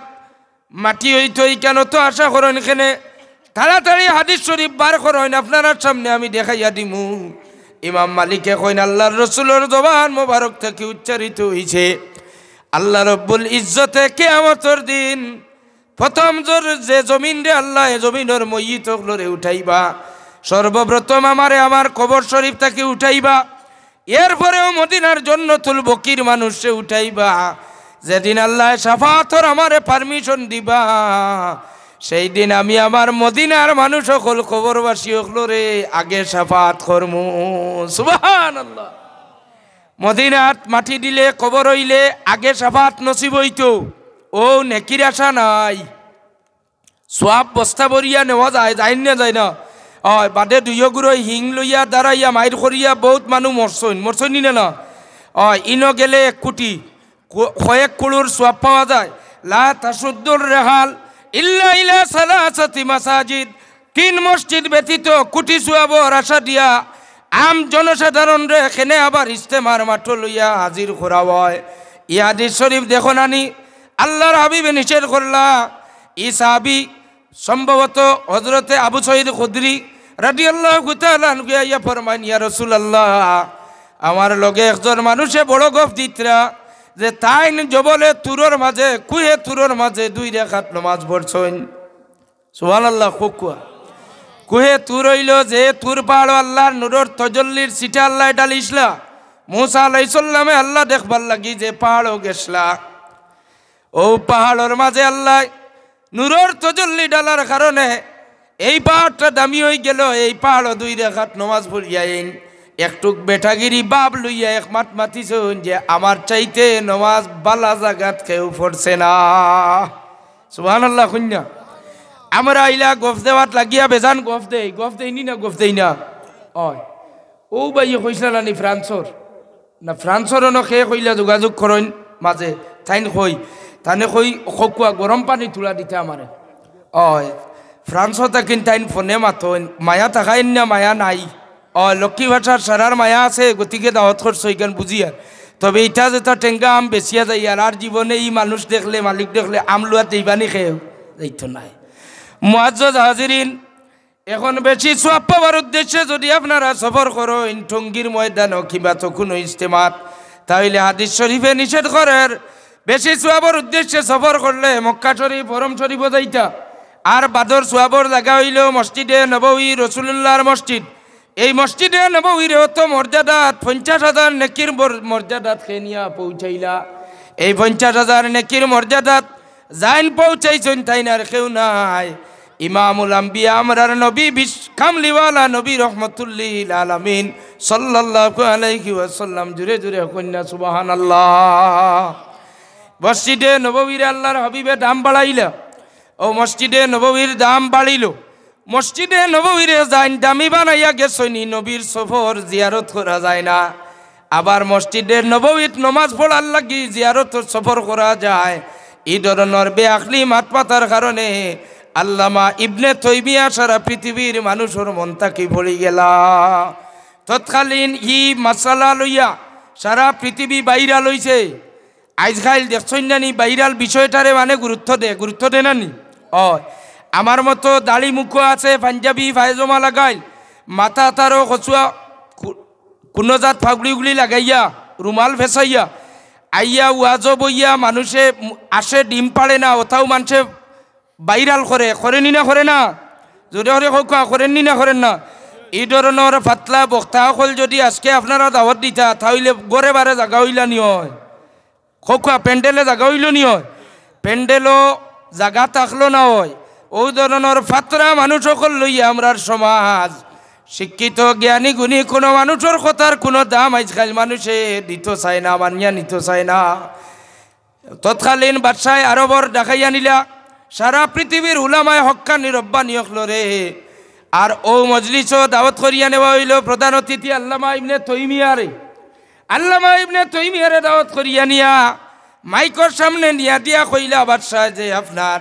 মাটি অইতো ইখানো তো আশা করইন কেনে? তাড়াতাড়ি হাদিস শরিফ বার করইন, আপনারার সামনে আমি দেখাইয়া দিমু।" ইমাম মালিকে কইন, "আল্লার রসুলর জবান মোবারক থাকি উচ্চারিত অইছে, আল্লা রব্বুল ইজ্জতে কিয়ামতর দিন প্রথম জোর যে জমিনরে আল্লায় জমিনর মইয়িত অকলরে উঠাইবা, সর্বপ্রথম আমারে আমার কবর শরিফ থাকি উঠাইবা, এরপরেও মদিনার জন্নতুল বকির মানুষরে উঠাইবা। যেদিন আল্লায় শাফাআতর আমারে permission দিবা, সেই দিন আমি আমার মদিনার মানুষ অকল কবরবাসী অকলরে আগে শাফাআত করমু।" সুবহানাল্লাহ। মদিনাত মাটি দিলে, কবর অইলে আগে শাফাআত নসিব অইতো। অউ নেকির আশা নাই। সওয়াব বস্তা ভরিয়া নেওয়া যায়, যাইন না, যায় না? অয়, বাদে দুইও গুরু হিং লইয়া দাঁড়াইয়া মাইর করিয়া বউত মানুষ মরছইন, মরছইন নি না, না? অয়, ইনো গেলে এক কুটি, কু-, কয়েক কুড়ুর সওয়াব পাওয়া যায়। লা তাশুদ্দুর রিহাল ইল্লা ইলা সালাসাতি মাসাজিদ। তিন মসজিদ ব্যতীত কুটি সওয়াবর আশা দিয়া আম জনসাধারণরে কেনে আবার ইজতেমার মাঠো লইয়া হাজির করা অয়। ই হাদিস শরিফ দেখো নানি, আল্লার হাবিবে নিষেধ করলা। ই সাহাবী সম্ভবত হজরতে আবু সঈদ খুদরি রাদিয়াল্লাহু তাআলা আনহু আইয়া ফরমাইন, "ইয়া রাসুলাল্লাহ, আমার লগে একজন মানুষে বড় গফ দিতরা যে তাইন জবলে তুরর মাঝে, কুহে তুরর মাঝে দুই রেখাত নমাজ পড়ছইন।" সুবহানাল্লাহ, কউক্কা। কুহে তুর অইলো যে তুর পাহাড়ো আল্লার নূরর তজল্লির ছিটা আল্লায় ঢালিছলা। মুসা আলাইহিস সালামে আল্লা দেখবার লাগি যে পাহাড়ো গেছলা, অউ পাহাড়র মাঝে আল্লায় নূরর তজল্লি ঢালার কারণে এই পাহাড়টা দামি অইগেলো। এই পাহাড়ো দুই রেখাত নমাজ পড়িয়া এইন একটুক বেটাগিরি ভাব লইয়া এক মাত মাতিছইন যে, "আমার চাইতে নমাজ বালা জাগাত কেউ পড়ছে না।" সুবহানাল্লাহ কইন না। আমরা আইলা গফ দেওয়াত লাগিয়া বেজান গফ দেই, গফ দেই নি না, গফ দেই না? অয়। অউ ভাইয়ে কইছলা নানি ফ্রান্সর? না, ফ্রান্সর অনো কে কইলা যোগাযোগ করইন মাঝে, তাইন কই, তানে কই কউক্কা গরম পানি তুলা দিতা আমারে। অয়, ফ্রান্সো থাকিন তাইন ফোনে মাতইন, মায়া থাকাইন না মায়া নাই। অয়, লক্ষ্মী ভাষার সারার মায়া আছে, গতিকে দাওয়াত করছো ইখান বুঝিয়ার। তবে ইটা যেটা টেঙ্গা আম বেচিয়া যাইয়ার, আর জীবনে ই মানুষ দেখলে, মালিক দেখলে আম লুয়া দেইবানি কেউ যাইতো নায়। মুআজ্জাজ হাজিরিন, এখন বেশি সওয়াব পাওয়ার উদ্দেশ্যে যুদি আপনারা সফর করইন টঙ্গীর ময়দানো কিংবা তো কুনু ইজতেমাত, তা অইলে হাদিস শরিফে নিষেধ করের, বেশি সওয়াবর উদ্দেশ্যে সফর করলে মক্কা শরীফ, হরম শরীফও যাইতা। আর বাদর সওয়াবর জাগা অইলো মসজিদে নববী, রসুলুল্লাহর মসজিদ। এই মসজিদে নববীর অত মর্যাদাত, পঞ্চাশ হাজার নেকির মর-, মর্যাদাত কে নিয়া পৌঁছাইলা। এই পঞ্চাশ হাজার নেকির মর্যাদাত যাইন পৌঁছাইছইন তাইন আর কেউ নায়, ইমামুল আম্বিয়া, আমরার নবী, বিশ-, কামলিওয়ালা নবী রহমতুল্লিল আলামিন সাল্লাল্লাহু আলাইহি ওয়াসাল্লাম। জুরে জুরে কইন না সুবহানাল্লাহ। মসজিদে নববীরে আল্লাহর হাবিবে দাম বাড়াইলা, অউ মসজিদে নববীর দাম বাড়িলো। মসজিদে নববীরে যাইন দামি বানাইয়া গেছইন ই নবীর সফর জিয়ারত করা যায় না। আবার মসজিদে নববীত নমাজ পড়ার লাগি জিয়ারতর সফর করা যায়। ই ধরনর বেআখলি মাত-মাতার কারণে আল্লামা ইবনে তৈমিয়া সারা পৃথিবীর মানুষর মন থাকি পড়ি গেলা। তৎকালীন ই মাসালা লইয়া সারা পৃথিবী ভাইরাল অইছে। আইজকাইল দেখছইন না নি, ভাইরাল বিষয়টারে মানে গুরুত্ব দে, গুরুত্ব দে না নি? অয়, আমার মতো দাড়ি মুখো আছে, পাঞ্জাবি পায়জামা লাগাইল, মাথাত আরো কচুয়া কু-, কুনো জাত ফাগড়ি উগড়ি লাগাইয়া, রুমাল ফেছাইয়া, আইয়া ওয়াজো বইয়া মানুষে মু-, আসে ডিম পাড়ে না, অতাও মানষে ভাইরাল করে, করে নি না করে না? জুরে করি কউক্কা, করেন নি না করেন না? ই ধরনর পাতলা বক্তা অকল যুদি আজকে আপনারা দাওয়াত দিতা, তা অইলে ঘরে বারে জাগা অইলা নি অয়। কউক্কা, প্যান্ডেলে জাগা অইলো নি অয়? প্যান্ডেলো জাগা থাকলো না অয়। অউ ধরনর ফাতরা মানুষ অকল লইয়া আমরার সমাজ, শিক্ষিত, জ্ঞানী, গুণী কুনো মানুষর কথার কুনো দাম আইজকাইল মানুষে দিতো চায় না, মানিয়া নিতো চায় না। তৎকালীন বাদশায় আরবর ডাকাইয়া নিলা, সারা পৃথিবীর উলামায়ে হক্কানি রব্বানি অকলরে। আর অউ মজলিসো দাওয়াত করিয়া নেওয়া অইলো প্রধান অতিথি আল্লামা ইবনে তৈমিয়ারে। আল্লামা ইবনে তৈমিয়ারে দাওয়াত করিয়া নিয়া মাইকর সামনে নিয়া দিয়া কইলা, "বাদশায় যে আপনার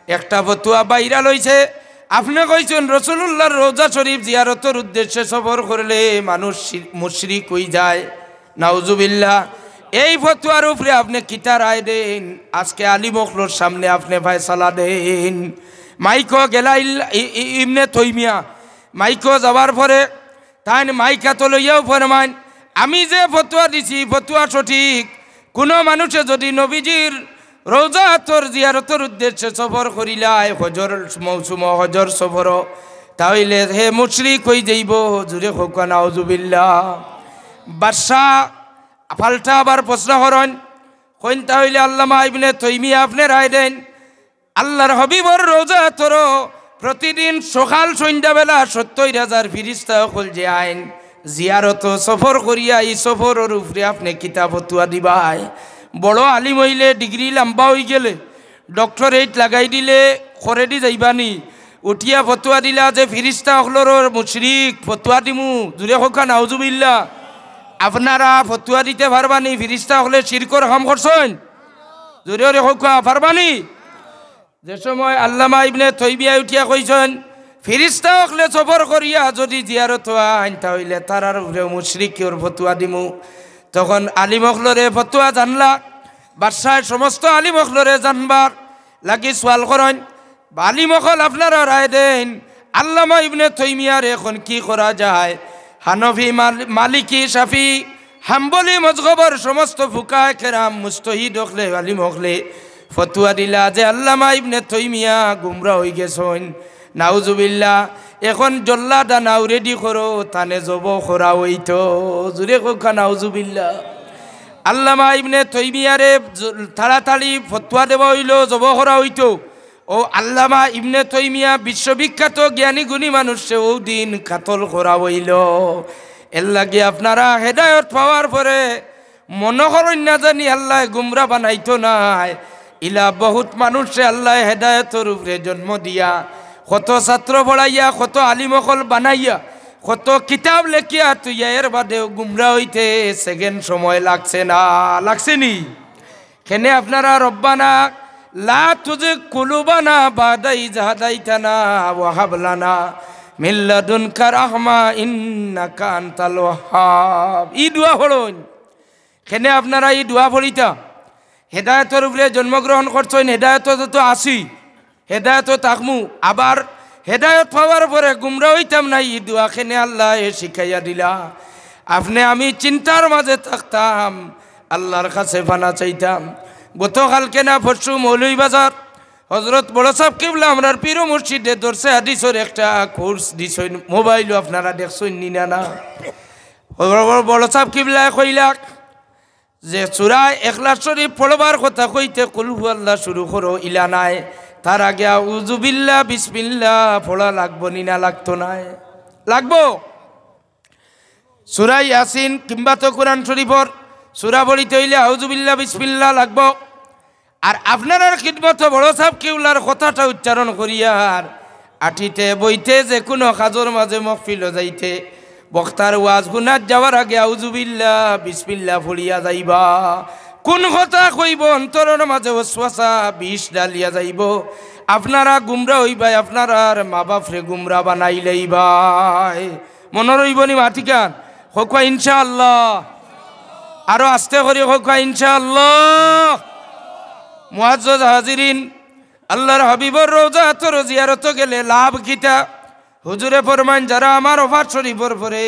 একটা ফতুয়া ভাইরাল অইছে, আপনে কইছইন রসুলুল্লাহর রওজা শরীফ জিয়ারতর উদ্দেশ্যে সফর করলে মানুষ শি-, মুশরিক অইযায়।" নাউজুবিল্লাহ। এই ফতুয়ার উপরে আপনে কিতা রায় দেইন? আজকে আলিম অকলর সামনে আপনে ফয়সালা দেইন। মাইকো গেলা ইল-, ই-, ই-, ইবনে তৈমিয়া। মাইকো যাওয়ার পরে তাইন মাইক আতো লইয়াউ ফরমাইন, "আমি যে ফতুয়া দিছি, ফতুয়া সঠিক। কুনো মানুষে যুদি নবীজির রওজা আতর জিয়ারতর উদ্দেশ্যে সফর করিলায়, হজর মৌসুমো, হজর সফরো, তা অইলে হে মুশরিক অইযাইবো।" জুরে কউক্কা নাউজুবিল্লাহ। বাদশা পাল্টা আবার প্রশ্ন করইন, কইন, "তা অইলে আল্লামা ইবনে তৈমিয়া আপনে রায় দেইন, আল্লার হাবিবর রওজা আতরো প্রতিদিন সকাল সন্ধ্যাবেলা সত্তইর হাজার ফিরিস্তা অকল যে আইন, জিয়ারতো সফর করিয়া ই সফরর উপরে আপনে কিতা ফতুয়া দিবায়?" বড় আলিম অইলে, ডিগ্রি লাম্বা অইগেলে, ডক্টরেট লাগাই দিলে করেদি যাইবা নি? উঠিয়া ফতুয়া দিলা যে ফিরিস্তা অকলরও মুশরিক, ফতুয়া দিমু, জুরে কউক্কা নাউজুবিল্লাহ। আপনারা ফতুয়া দিতে পারবা নি ফিরিস্তা অকলে শিরকর কাম করছইন? জুরে কউক্কা, পারবা নি? যে সময় আল্লামা ইবনে তৈমিয়ায় উঠিয়া কইছইন, "ফিরিস্তা অকলে সফর করিয়া যুদি জিয়ারতো আইন, তা অইলে তারার উপরেও মুশরিকর ফতুয়া দিমু।" তখন আলিম অকলরে ফতুয়া জানলা, বাদশায় সমস্ত আলিম অকলরে জানবার লাগি সওয়াল করইন, "আলিম অকল আপনারা রায় দেইন, আল্লামা ইবনে তৈমিয়ারে এখন কি করা যায়?" হানফি, মাল-, মালিকি, শাফি, হাম্বলি মজহবর সমস্ত ফুকায়ে কেরাম, মুজতাহিদ অকলে, আলিম অকলে ফতুয়া দিলা যে আল্লামা ইবনে তৈমিয়া গুমরা অইগেছইন। নাউজুবিল্লাহ। এখন জল্লাদ আনাও রেডি করো, তানে জবো করা অইতো। জুরে কউক্কা নাউজুবিল্লাহ। আল্লামা ইবনে তৈমিয়ারে জ-, তাড়াতাড়ি ফতুয়া দেওয়া অইলো, জবো করা অইতো। অউ আল্লামা ইবনে তৈমিয়া বিশ্ববিখ্যাত জ্ঞানী গুণী মানুষরে অউ দিন কাতল করা অইলো। এরলাগি আপনারা হেদায়ত পাওয়ার পরে মনো করইন না জানি আল্লায় গুমরা বানাইতো নায়। ইলা বহুত মানুষরে আল্লায় হেদায়তর উপরে জন্ম দিয়া, কত ছাত্র পড়াইয়া, কত আলিম অকল বানাইয়া, কত কিতাব লেখিয়া থইয়া এর বাদেও গুমরা অইতে সেকেন্ড সময় লাগছে না, লাগছে নি? কেনে আপনারা রব্বানা লা তুজিগ কুলুবানা বা'দা ইজ হাদাইতানা ওয়া হাব লানা মিন লাদুনকা রাহমা ইন্নাকা আনতাল ওয়াহ্হাব। ই দোয়া পড়ইন। কেনে আপনারা ই দোয়া পড়িতা? হেদায়তর উপরে জন্মগ্রহণ করছইন, হেদায়তো তো আছি, হেদায়তো থাকমু। আবার হেদায়ত পাওয়ার পরে গুমরা অইতাম না, ই দোয়া কেনে আল্লায় শিখাইয়া দিলা? আপনে আমি চিন্তার মাঝে থাকতাম, আল্লার কাছে পানা চাইতাম। গতকালকে না পরশু মৌলভীবাজার হজরত বড় সাব কিবলা আমরার পীর ও মুর্শিদে দরসে হাদিসর একটা কোর্স দিছইন, মোবাইলও আপনারা দেখছইন নি না? না, বড় বড় বড় সাব কিবলায় কইলা যে সূরা ইখলাস শরীফ পড়বার কথা কইতে কুল হু আল্লাহ শুরু করো, ইলা নায়, তার আগে আউযুবিল্লাহ বিসমিল্লাহ পড়া লাগবো নি না? লাগতো নায়? লাগবো। সূরা ইয়াসিন কিংবা তো কোরআন শরীফর সূরা পড়িতে অইলে আউযুবিল্লাহ বিসমিল্লাহ লাগবো। আর আপনারার খিদমতো বড় সাব কিবলার কথাটা উচ্চারণ করিয়ার আটিতে বইতে যে কুনু কাজর মাঝে মহফিলো যাইতে বক্তার ওয়াজ হুনাত যাওয়ার আগে আউযুবিল্লাহ বিসমিল্লাহ পড়িয়া যাইবা। কুন কথা কইবো অন্তরর মাঝে ওয়াসওয়াসা বিষ ঢালিয়া যাইবো, আপনারা গুমরা অইবায়, আপনারার মা বাপরে গুমরা বানাইলাইবায়। মনো রইবো নি মাতিকান? কউক্কা ইনশাআল্লাহ। আরো আস্তে করি কউক্কা ইনশাআল্লাহ। মুআজ্জাজ হাজিরিন, আল্লার হাবিবর রওজাতর জিয়ারতো গেলে লাভ কিতা? হুজুরে ফরমাইন, যারা আমার ওফাত শরীফর পরে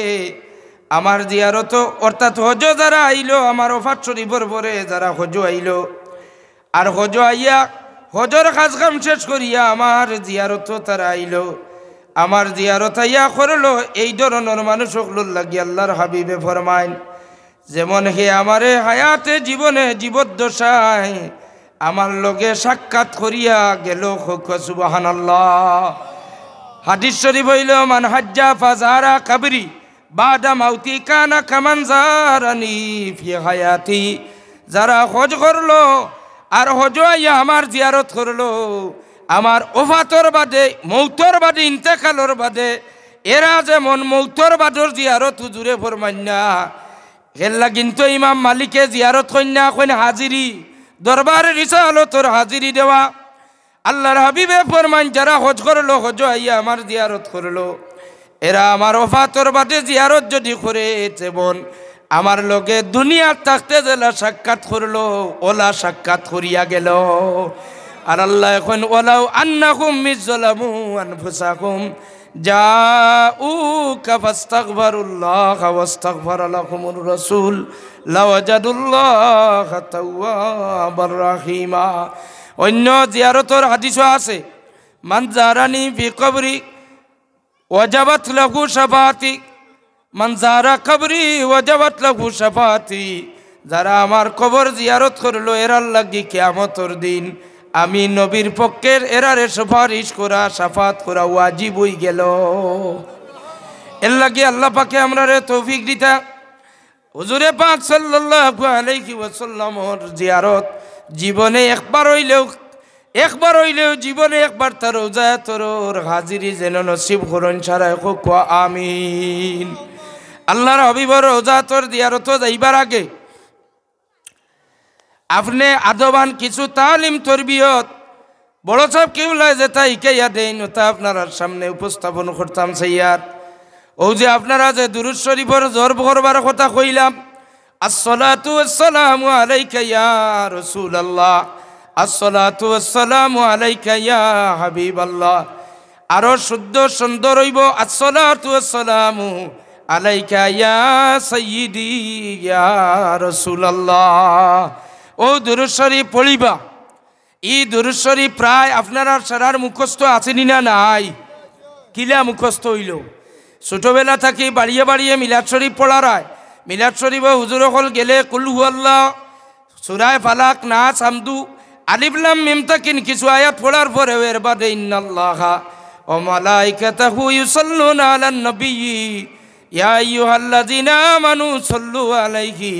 আমার জিয়ারতো, অর্থাৎ হজো যারা আইলো, আমার ওফাত শরীফর পরে যারা হজো আইলো, আর হজো আইয়া হজর কাজ কাম শেষ করিয়া আমার জিয়ারতো তারা আইলো, আমার জিয়ারত আইয়া করলো, এই ধরনর মানুষ অকলর লাগি আল্লার হাবিবে ফরমাইন, যেমন হে আমারে হায়াতে জীবনে জীবদ্দশায় আমার লগে সাক্ষাৎ করিয়া গেলো, কউক্কা সুবহানাল্লাহ। হাদিস শরীফ অইলো, মান হাজ্জা ফাজারা কবরি বাদা মাউতি কানা কামান জারানি ফি হায়াতি। যারা হজ করলো আর হজো আইয়া আমার জিয়ারত করলো, আমার ওফাতর বাদে, মৌতর বাদে, ইন্তেকালর বাদে, এরা যেমন মৌতর বাদর জিয়ারত হুজুরে ফরমাইন না, এরলাগিন তো ইমাম মালিকে জিয়ারত কইন না, কইন হাজিরি, দরবারে রিসালতর হাজিরি দেওয়া। আল্লার হাবিবে ফরমাইন, যারা হজ করলো, হজো আইয়া আমার জিয়ারত করলো, এরা আমার ওফাতর বাদে জিয়ারত যদি করে, যেমন আমার লগে দুনিয়াত থাকতে যেলা সাক্ষাৎ করলো, ওলা সাক্ষাৎ করিয়া গেলো। আর আল্লায় কইন, ওয়ালাউ আন্নাহুম ইজ জালামু আনফুসাহুম জাউকা ফাস্তাগফারুল্লাহা ওয়াস্তাগফারা লাহুমুর রাসূল লাওয়াজাদুল্লাহা তাওয়াবার রাহিমা। অইন্য জিয়ারতর হাদিসও আছে, মান জারানি ফি কবরি ওয়াজাবাত লাহু শাফাআতি, মান জারা কবরি ওয়াজাবাত লাহু শাফাআতি। যারা আমার কবর জিয়ারত করলো, এরার লাগি কিয়ামতর দিন আমি নবীর পক্ষে এরারে সুপারিশ করা, শাফাআত করা ওয়াজিব অইগেলো। এরলাগি আল্লা পাকে আমরারে তৌফিক দিতা। হুজুরে পাক সাল্লাল্লাহু আলাইহি ওয়াসাল্লামর জিয়ারত জীবনে একবার অইলেও, একবার অইলেও জীবনে একবার তার রওজাতর হাজিরি যেন নসিব করইন, সারায় কউক্কা আমিন। আল্লার হাবিবর রওজাতর জিয়ারতো যাইবার আগে আপনে আদবান কিছু তালিম তরবিয়ত বড় সাব কিবলায় যেতা হিকাইয়া দেইন, ওতা আপনারার সামনে উপস্থাপন করতাম চাইয়ার। অউ যে আপনারা যে দুরুদ শরীফর জরব করবার কথা কইলাম, আসসালাতু ওয়াসসালামু আলাইকা ইয়া রাসূলুল্লাহ, আসসালাতু ওয়াসসালামু আলাইকা ইয়া হাবিবাল্লাহ। আরো শুদ্ধ সুন্দর অইবো, আসসালাতু ওয়াসসালামু আলাইকা ইয়া সাইয়্যিদি ইয়া রাসূলুল্লাহ। অউ দুরুদ শরীফ পড়িবা। ই দুরুদ শরীফ প্রায় আপনারার সারার মুখস্থ আছে নি না নাই? কিলা মুখস্থ অইলো? ছোটবেলা থাকি বাড়িয়ে বাড়িয়ে মিলাদ শরীফ পড়ারায়। মিলাদ শরীফো হুজুর অকল গেলে কুল হু আল্লাহ, সূরায়ে ফালাক, নাস, হামদু, আলিফ লাম মিম তাকিন কিছু আয়াত পড়ার পরেও এর বাদে ইন্নাল্লাহা ওয়া মালাইকাতাহু ইউসাল্লুনা আলান নবী ইয়া আইয়ুহাল্লাযীনা আমানু সাল্লু আলাইহি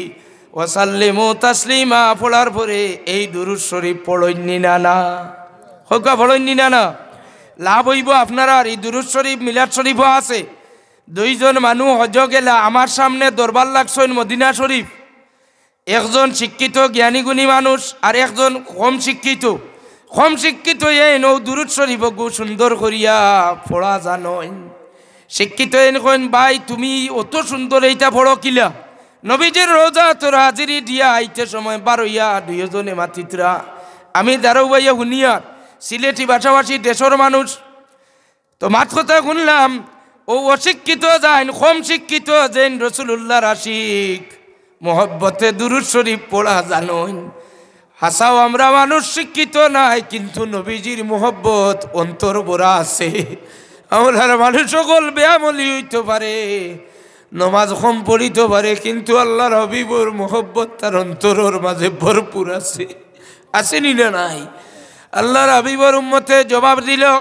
ওয়া সাল্লিমু তাসলিমা পড়ার পরে এই দুরুদ শরীফ পড়ইন নি না না? কউক্কা পড়ইন নি না না? লাভ অইবো আপনারার। ই দুরুদ শরীফ মিলাদ শরীফো আছে। দুইজন মানুষ হজো গেলা, আমার সামনে দরবার লাগছইন মদিনা শরীফ। একজন শিক্ষিত জ্ঞানী গুণী মানুষ আর একজন কম শিক্ষিত। কম শিক্ষিত এইন অউ দুরুদ শরীফগু সুন্দর করিয়া পড়া জানইন। শিক্ষিত এইন কইন, "ভাই, তুমি অত সুন্দর এইটা পড়ো কিলা?" নবীজির রওজাতর হাজিরি দিয়া আইতে সময় বারইয়া দুইওজনে মাতিত্রা। আমি দারোবাইয়া হুনিয়ার, সিলেটি ভাষাভাষী দেশর মানুষ। তো মাত কথা হুনলাম, অউ অশিক্ষিত যেইন, কম শিক্ষিত যেইন, রসুলুল্লাহর আশিক, মহব্বতে দুরুদ শরীফ পড়া জানইন। হাছাউ আমরা মানুষ শিক্ষিত নায়, কিন্তু নবীজির মুহব্বত অন্তর ভরা আছে। আমরার মানুষ অকল বেআমলি অইতো পারে, নমাজ কম পড়িতো পারে, কিন্তু আল্লার হাবিবর মুহব্বত তার অন্তরর মাঝে ভরপুর আছে। আছে নি না নাই? আল্লার হাবিবর উম্মতে জবাব দিলো,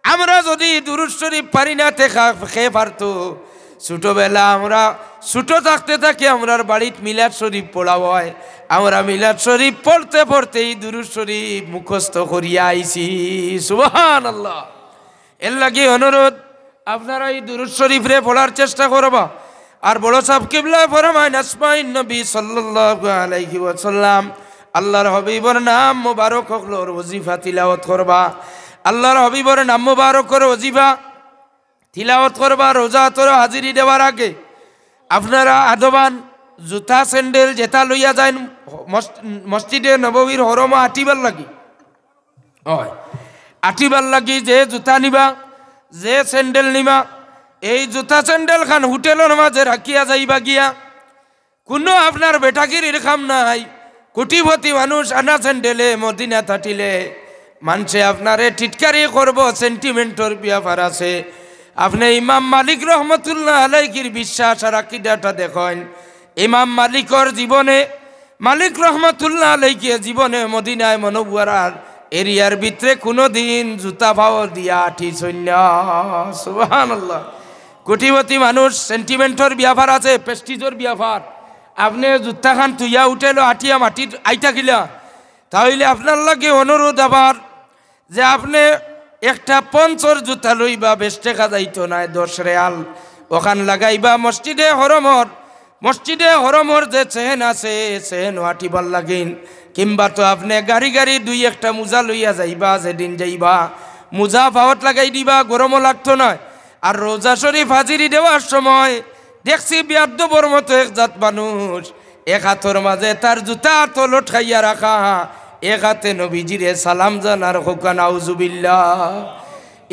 আমরা যুদি দুরুদ শরিফ পারি না, তে খা-, কে পারতো? ছুটোবেলা আমরা, ছুটো থাকতে থাকি আমরার বাড়িত মিলাদ শরিফ পড়া অয়। আমরা মিলাদ শরিফ পড়তে পড়তে ই দুরুদ শরিফ মুখস্থ করিয়া আইছি। সুবহানাল্লাহ। এরলাগি অনুরোধ, আপনারা ই দুরুদ শরিফরে পড়ার চেষ্টা করবা। আর বড় ছাব কিবলায় ফরমাইন, আসমাইন নবী সাল্লাল্লাহু আলাইহি ওয়াসাল্লাম, আল্লার হাবিবর নাম মুবারক অকলর ওজিফা তিলাওয়াত করবা। আল্লার হাবিবর নাম মুবারকর ওজিফা তিলাওয়াত করবা। রোজা আতরো হাজিরি দেওয়ার আগে আপনারা আদবান জুতা স্যান্ডেল যেতা লইয়া যাইন মস-, মসজিদে নববীর হরমো আটিবার লাগি, অয়, আটিবার লাগি যে জুতা নিবা, যে স্যান্ডেল নিবা, এই জুতা স্যান্ডেল খান হোটেলর মাঝে রাখিয়া যাইবা গিয়া। কুনু আপনার বেটাগিরির কাম নাই। কোটিপতি মানুষ আনা স্যান্ডেলে মদিনা থাকিলে মানষে আপনারে টিটকারি করবো, সেন্টিমেন্টর ব্যাপার আছে। আপনে ইমাম মালিক রহমতুল্লাহ আলাইহির বিশ্বাস আর আকিদাটা দেখইন। ইমাম মালিকর জীবনে, মালিক রহমতুল্লাহ আলাইহি জীবনে মদিনায় মনওয়ারার এরিয়ার ভিতরে কুনুদিন জুতা পাও দিয়া আটিছইন না। সুবহানাল্লাহ। কোটিপতি মানুষ, সেন্টিমেন্টর ব্যাপার আছে, প্রেস্টিজর ব্যাপার। আপনে জুতা খান থুইয়া হোটেলো আটিয়া মাটিত আইতা কিলা? তা অইলে আপনার লাগি অনুরোধ আবার, যে আপনে একটা পঞ্চর জুতা লইবা, বেশ টেকা যাইতো নায়, দশ রিয়াল, অখান লাগাইবা মসজিদে হরমর, মসজিদে হরমর যে চেন আছে, চেন আটিবার লাগিন, কিংবা তো আপনে গাড়ি গাড়ি দুই একটা মুজা লইয়া যাইবা, যেদিন যাইবা মুজা পাওত লাগাই দিবা, গরমও লাগতো নায়। আর রোজা শরিফ হাজিরি দেওয়ার সময় দেখছি বেয়াদ্দবর মতো এক জাত মানুষ, এক আতর মাঝে তার জুতা আতো লটকাইয়া রাখা, এক আতে নবীজিরে সালাম জানার। কউক্কা নাউজুবিল্লাহ।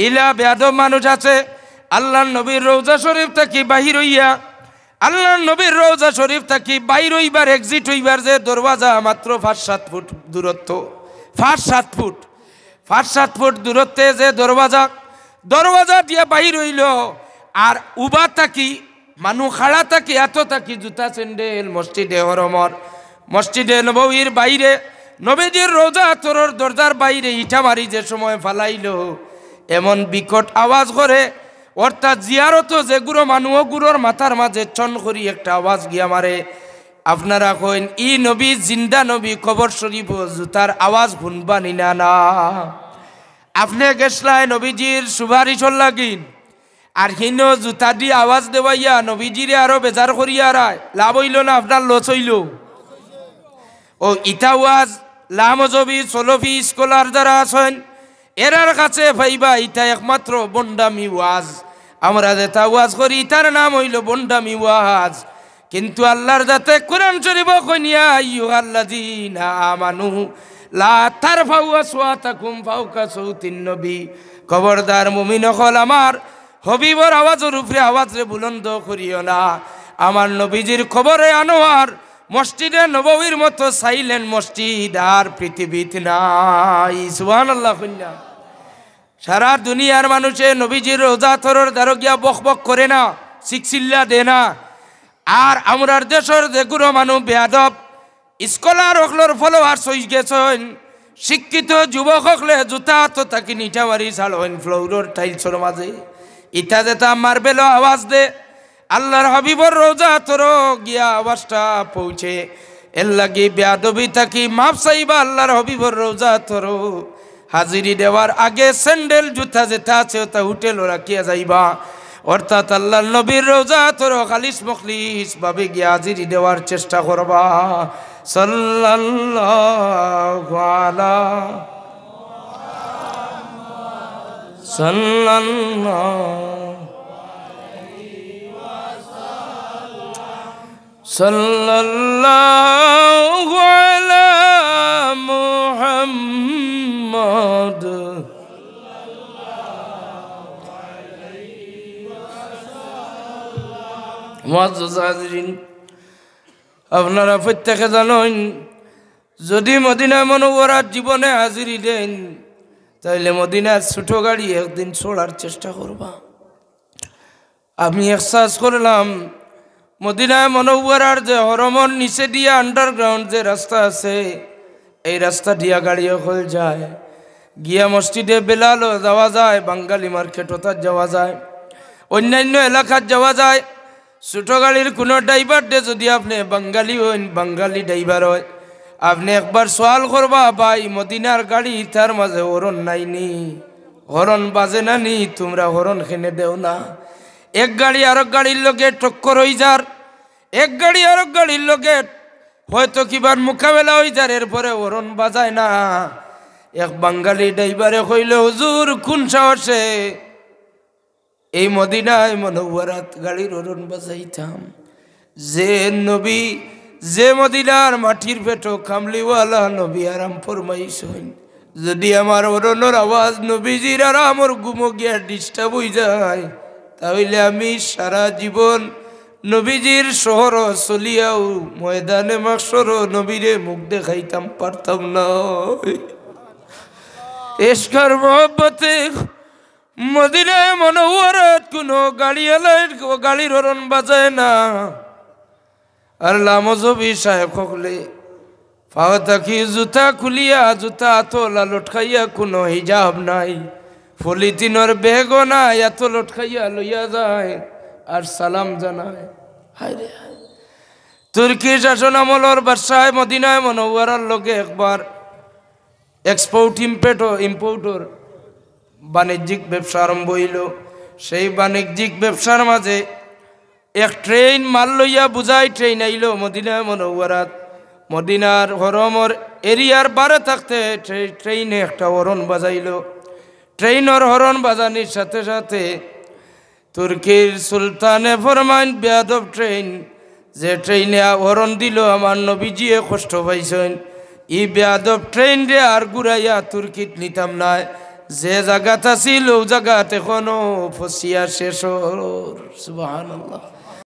ইলা বেয়াদব মানুষ আছে, আল্লার নবীর রওজা শরিফ থাকি বাহির অইয়া, আল্লার নবীর রওজা শরিফ থাকি বাইর অইবার, এক্সিট অইবার যে দরওয়াজা মাত্র পাঁচ সাত ফুট দূরত্ব, পাঁচ সাত ফুট, পাঁচ সাত ফুট দূরত্বে যে দরওয়াজা, দরওয়াজা দিয়া বাইর অইলো, আর উবা থাকি মানু খাড়া থাকি, আতো থাকি জুতা স্যান্ডেল মসজিদে হরমর, মসজিদে নববীর বাইরে, নবীজির রওজা আতরর দরজার বাইরে ইটা মারি যে সময় ফালাইলো, এমন বিকট আওয়াজ করে, অর্থাৎ জিয়ারতো যেগুরো মানু অগুরোর মাথার মাঝে চন করি একটা আওয়াজ গিয়া মারে। আপনারা কইন, ই নবী জিন্দা নবী, কবর শরিফো জুতার আওয়াজ হুনবা নি না? না। আপনে গেছলায় নবীজির সুপারিশর লাগিন, আর হিনো জুতা দি আওয়াজ দেওয়াইয়া নবীজিরে আরো বেজার করিয়ারায়, লাভ অইলো না আপনার লস অইলো? ও ইতা ওয়াজ লামজবি, সলফি, স্কলার যারা আছইন, এরার কাছে পাইবা ইতা একমাত্র ভন্ডামি ওয়াজ। আমরা যেতা ওয়াজ করি, ইতার নাম অইলো ভন্ডামি ওয়াজ। কিন্তু আল্লার জাতে কুরআন শরিফো কইন, "ইয়া আইয়ুহাল্লাযীনা আমানু লা তারফাউ আসওয়াতাকুম ফাওকা সাউতিন নবী।" খবরদার মুমিন অকল, আমার হবিবর আওয়াজর উপরে আওয়াজরে বুলন্দ করিও না। আমার নবীজির কবরে আনোয়ার, মসজিদে নববীর মতো সাইলেন্ট মসজিদ আর পৃথিবীত নাই। সুবহানাল্লাহ কইন না। সারা দুনিয়ার মানুষে নবীজির রওজা আতরর দ্বারো গিয়া বকবক করে না, চিকচিল্লা দে না। আর আমরার দেশর যেগুরো মানু বেয়াদব, স্কলার অকলর ফলোয়ার্স অইগেছইন, শিক্ষিত যুবক অকলে জুতা আতো থাকি নিটা মারি ছাড়ইন ফ্লোরর টাইলসর মাঝে। ইতা যেতা মার্বেলো আওয়াজ দে, আল্লার হাবিবর রওজা আতরো গিয়া আওয়াজটা পৌঁছে। এরলাগি বেয়াদবি থাকি মাফ চাইবা, আল্লার হাবিবর রওজা আতরো হাজিরি দেওয়ার আগে স্যান্ডেল জুতা যেতা আছে অতা হোটেলো রাখিয়া যাইবা, অর্থাৎ আল্লার নবীর রওজা আতরো খালিস মুখলিস ভাবে গিয়া হাজিরি দেওয়ার চেষ্টা করবা। সাল্লাল্লাহু আলা, সাল্লাল্লাহু সাল্লাল্লাহু আলা মুহাম্মদ। মুআজ্জাজ হাজিরিন, আপনারা প্রত্যেকে জানইন, যদি মদিনায় মনোয়ারাত জীবনে হাজিরি দেইন, তাইলে মদিনার ছোট গাড়ি একদিন চড়ার চেষ্টা করবা। আমি এহসাস করলাম, মদিনায় মনোয়ারার যে হরমর নিচে দিয়া আন্ডারগ্রাউন্ড যে রাস্তা আছে, এই রাস্তা দিয়া গাড়ি অকল যায়। গিয়া মসজিদে বেলালও যাওয়া যায়, বাঙালি মার্কেট অতাত যাওয়া যায়, অন্যান্য এলাকাত যাওয়া যায়। ছোট গাড়ির কুনু ড্রাইভার দে যদি আপনে বাঙালি অইন, বাঙালি ড্রাইভার অয়, আপনে একবার সওয়াল করবা, "ভাই, মদিনার গাড়ি ইতার মাঝে হরন নাই নি? হরন বাজে না নি? তুমরা হরন কেনে দেও না?" এক গাড়ি আরক গাড়ির লগে টক্কর অই যার, এক গাড়ি আরক গাড়ির লগে হয়তো কিবার মোকাবেলা অই যার, এরপরে হরন বাজায় না। এক বাঙালি ড্রাইভারে কইলো, "হুজুর, কুন সাহসে এই মদিনায় মনোয়ারাত গাড়ির হরন বাজাইতাম?" যে নবী, যে মদিনার মাটির পেটো কামলিওয়ালা নবী আরাম ফরমাইছইন, যদি আমার হরনর আওয়াজ নবীজির আরামর ঘুমো গিয়া ডিস্টার্ব অই যায়, তাইলে আমি সারা জীবন নবীজির শহর চলিয়াও ময়দানে মাহশর নবীরে মুখ দেখাইতাম পারতাম না। এশকর মহব্বতে মদিনায় মনোয়ারাত কুনু গাড়িআলায় গাড়ির হরন বাজায় না। আর লামজবি সাহেব হকলে পাও থাকি জুতা খুলিয়া, জুতা আতলা লটকাইয়া, কুনু হিজাব নাই, পলিথিনর ব্যাগও নাই, আতো লটকাইয়া লইয়া যায় আর সালাম জানায়। হায় রে হায়। তুর্কি শাসন আমলর বাদশায় মদিনায় মনোয়ারার লগে একবার এক্সপোর্ট ইম্পোর্ট, ইম্পোর্টর বাণিজ্যিক ব্যবসা আরম্ভ অইলো। সেই বাণিজ্যিক ব্যবসার মাঝে এক ট্রেন মাল লইয়া বুঝাই ট্রেন আইলো মদিনা মনোয়ারাত। মদিনার হরমর এরিয়ার বারে থাকতে ট্রে-, ট্রেনে একটা হরন বাজাইলো। ট্রেনর হরন বাজানির সাথে সাথে তুর্কির সুলতানে ফরমাইন, "বেয়াদব ট্রেন, যে ট্রেনে হরন দিলো আমার নবীজিয়ে কষ্ট পাইছইন, ই বেয়াদব ট্রেনরে আর ঘুরাইয়া তুর্কিত নিতাম নায়, যে জাগাত আছিল অউ জাগাত এখনো ফসিয়া শেষ অর।" সুবহানাল্লাহ।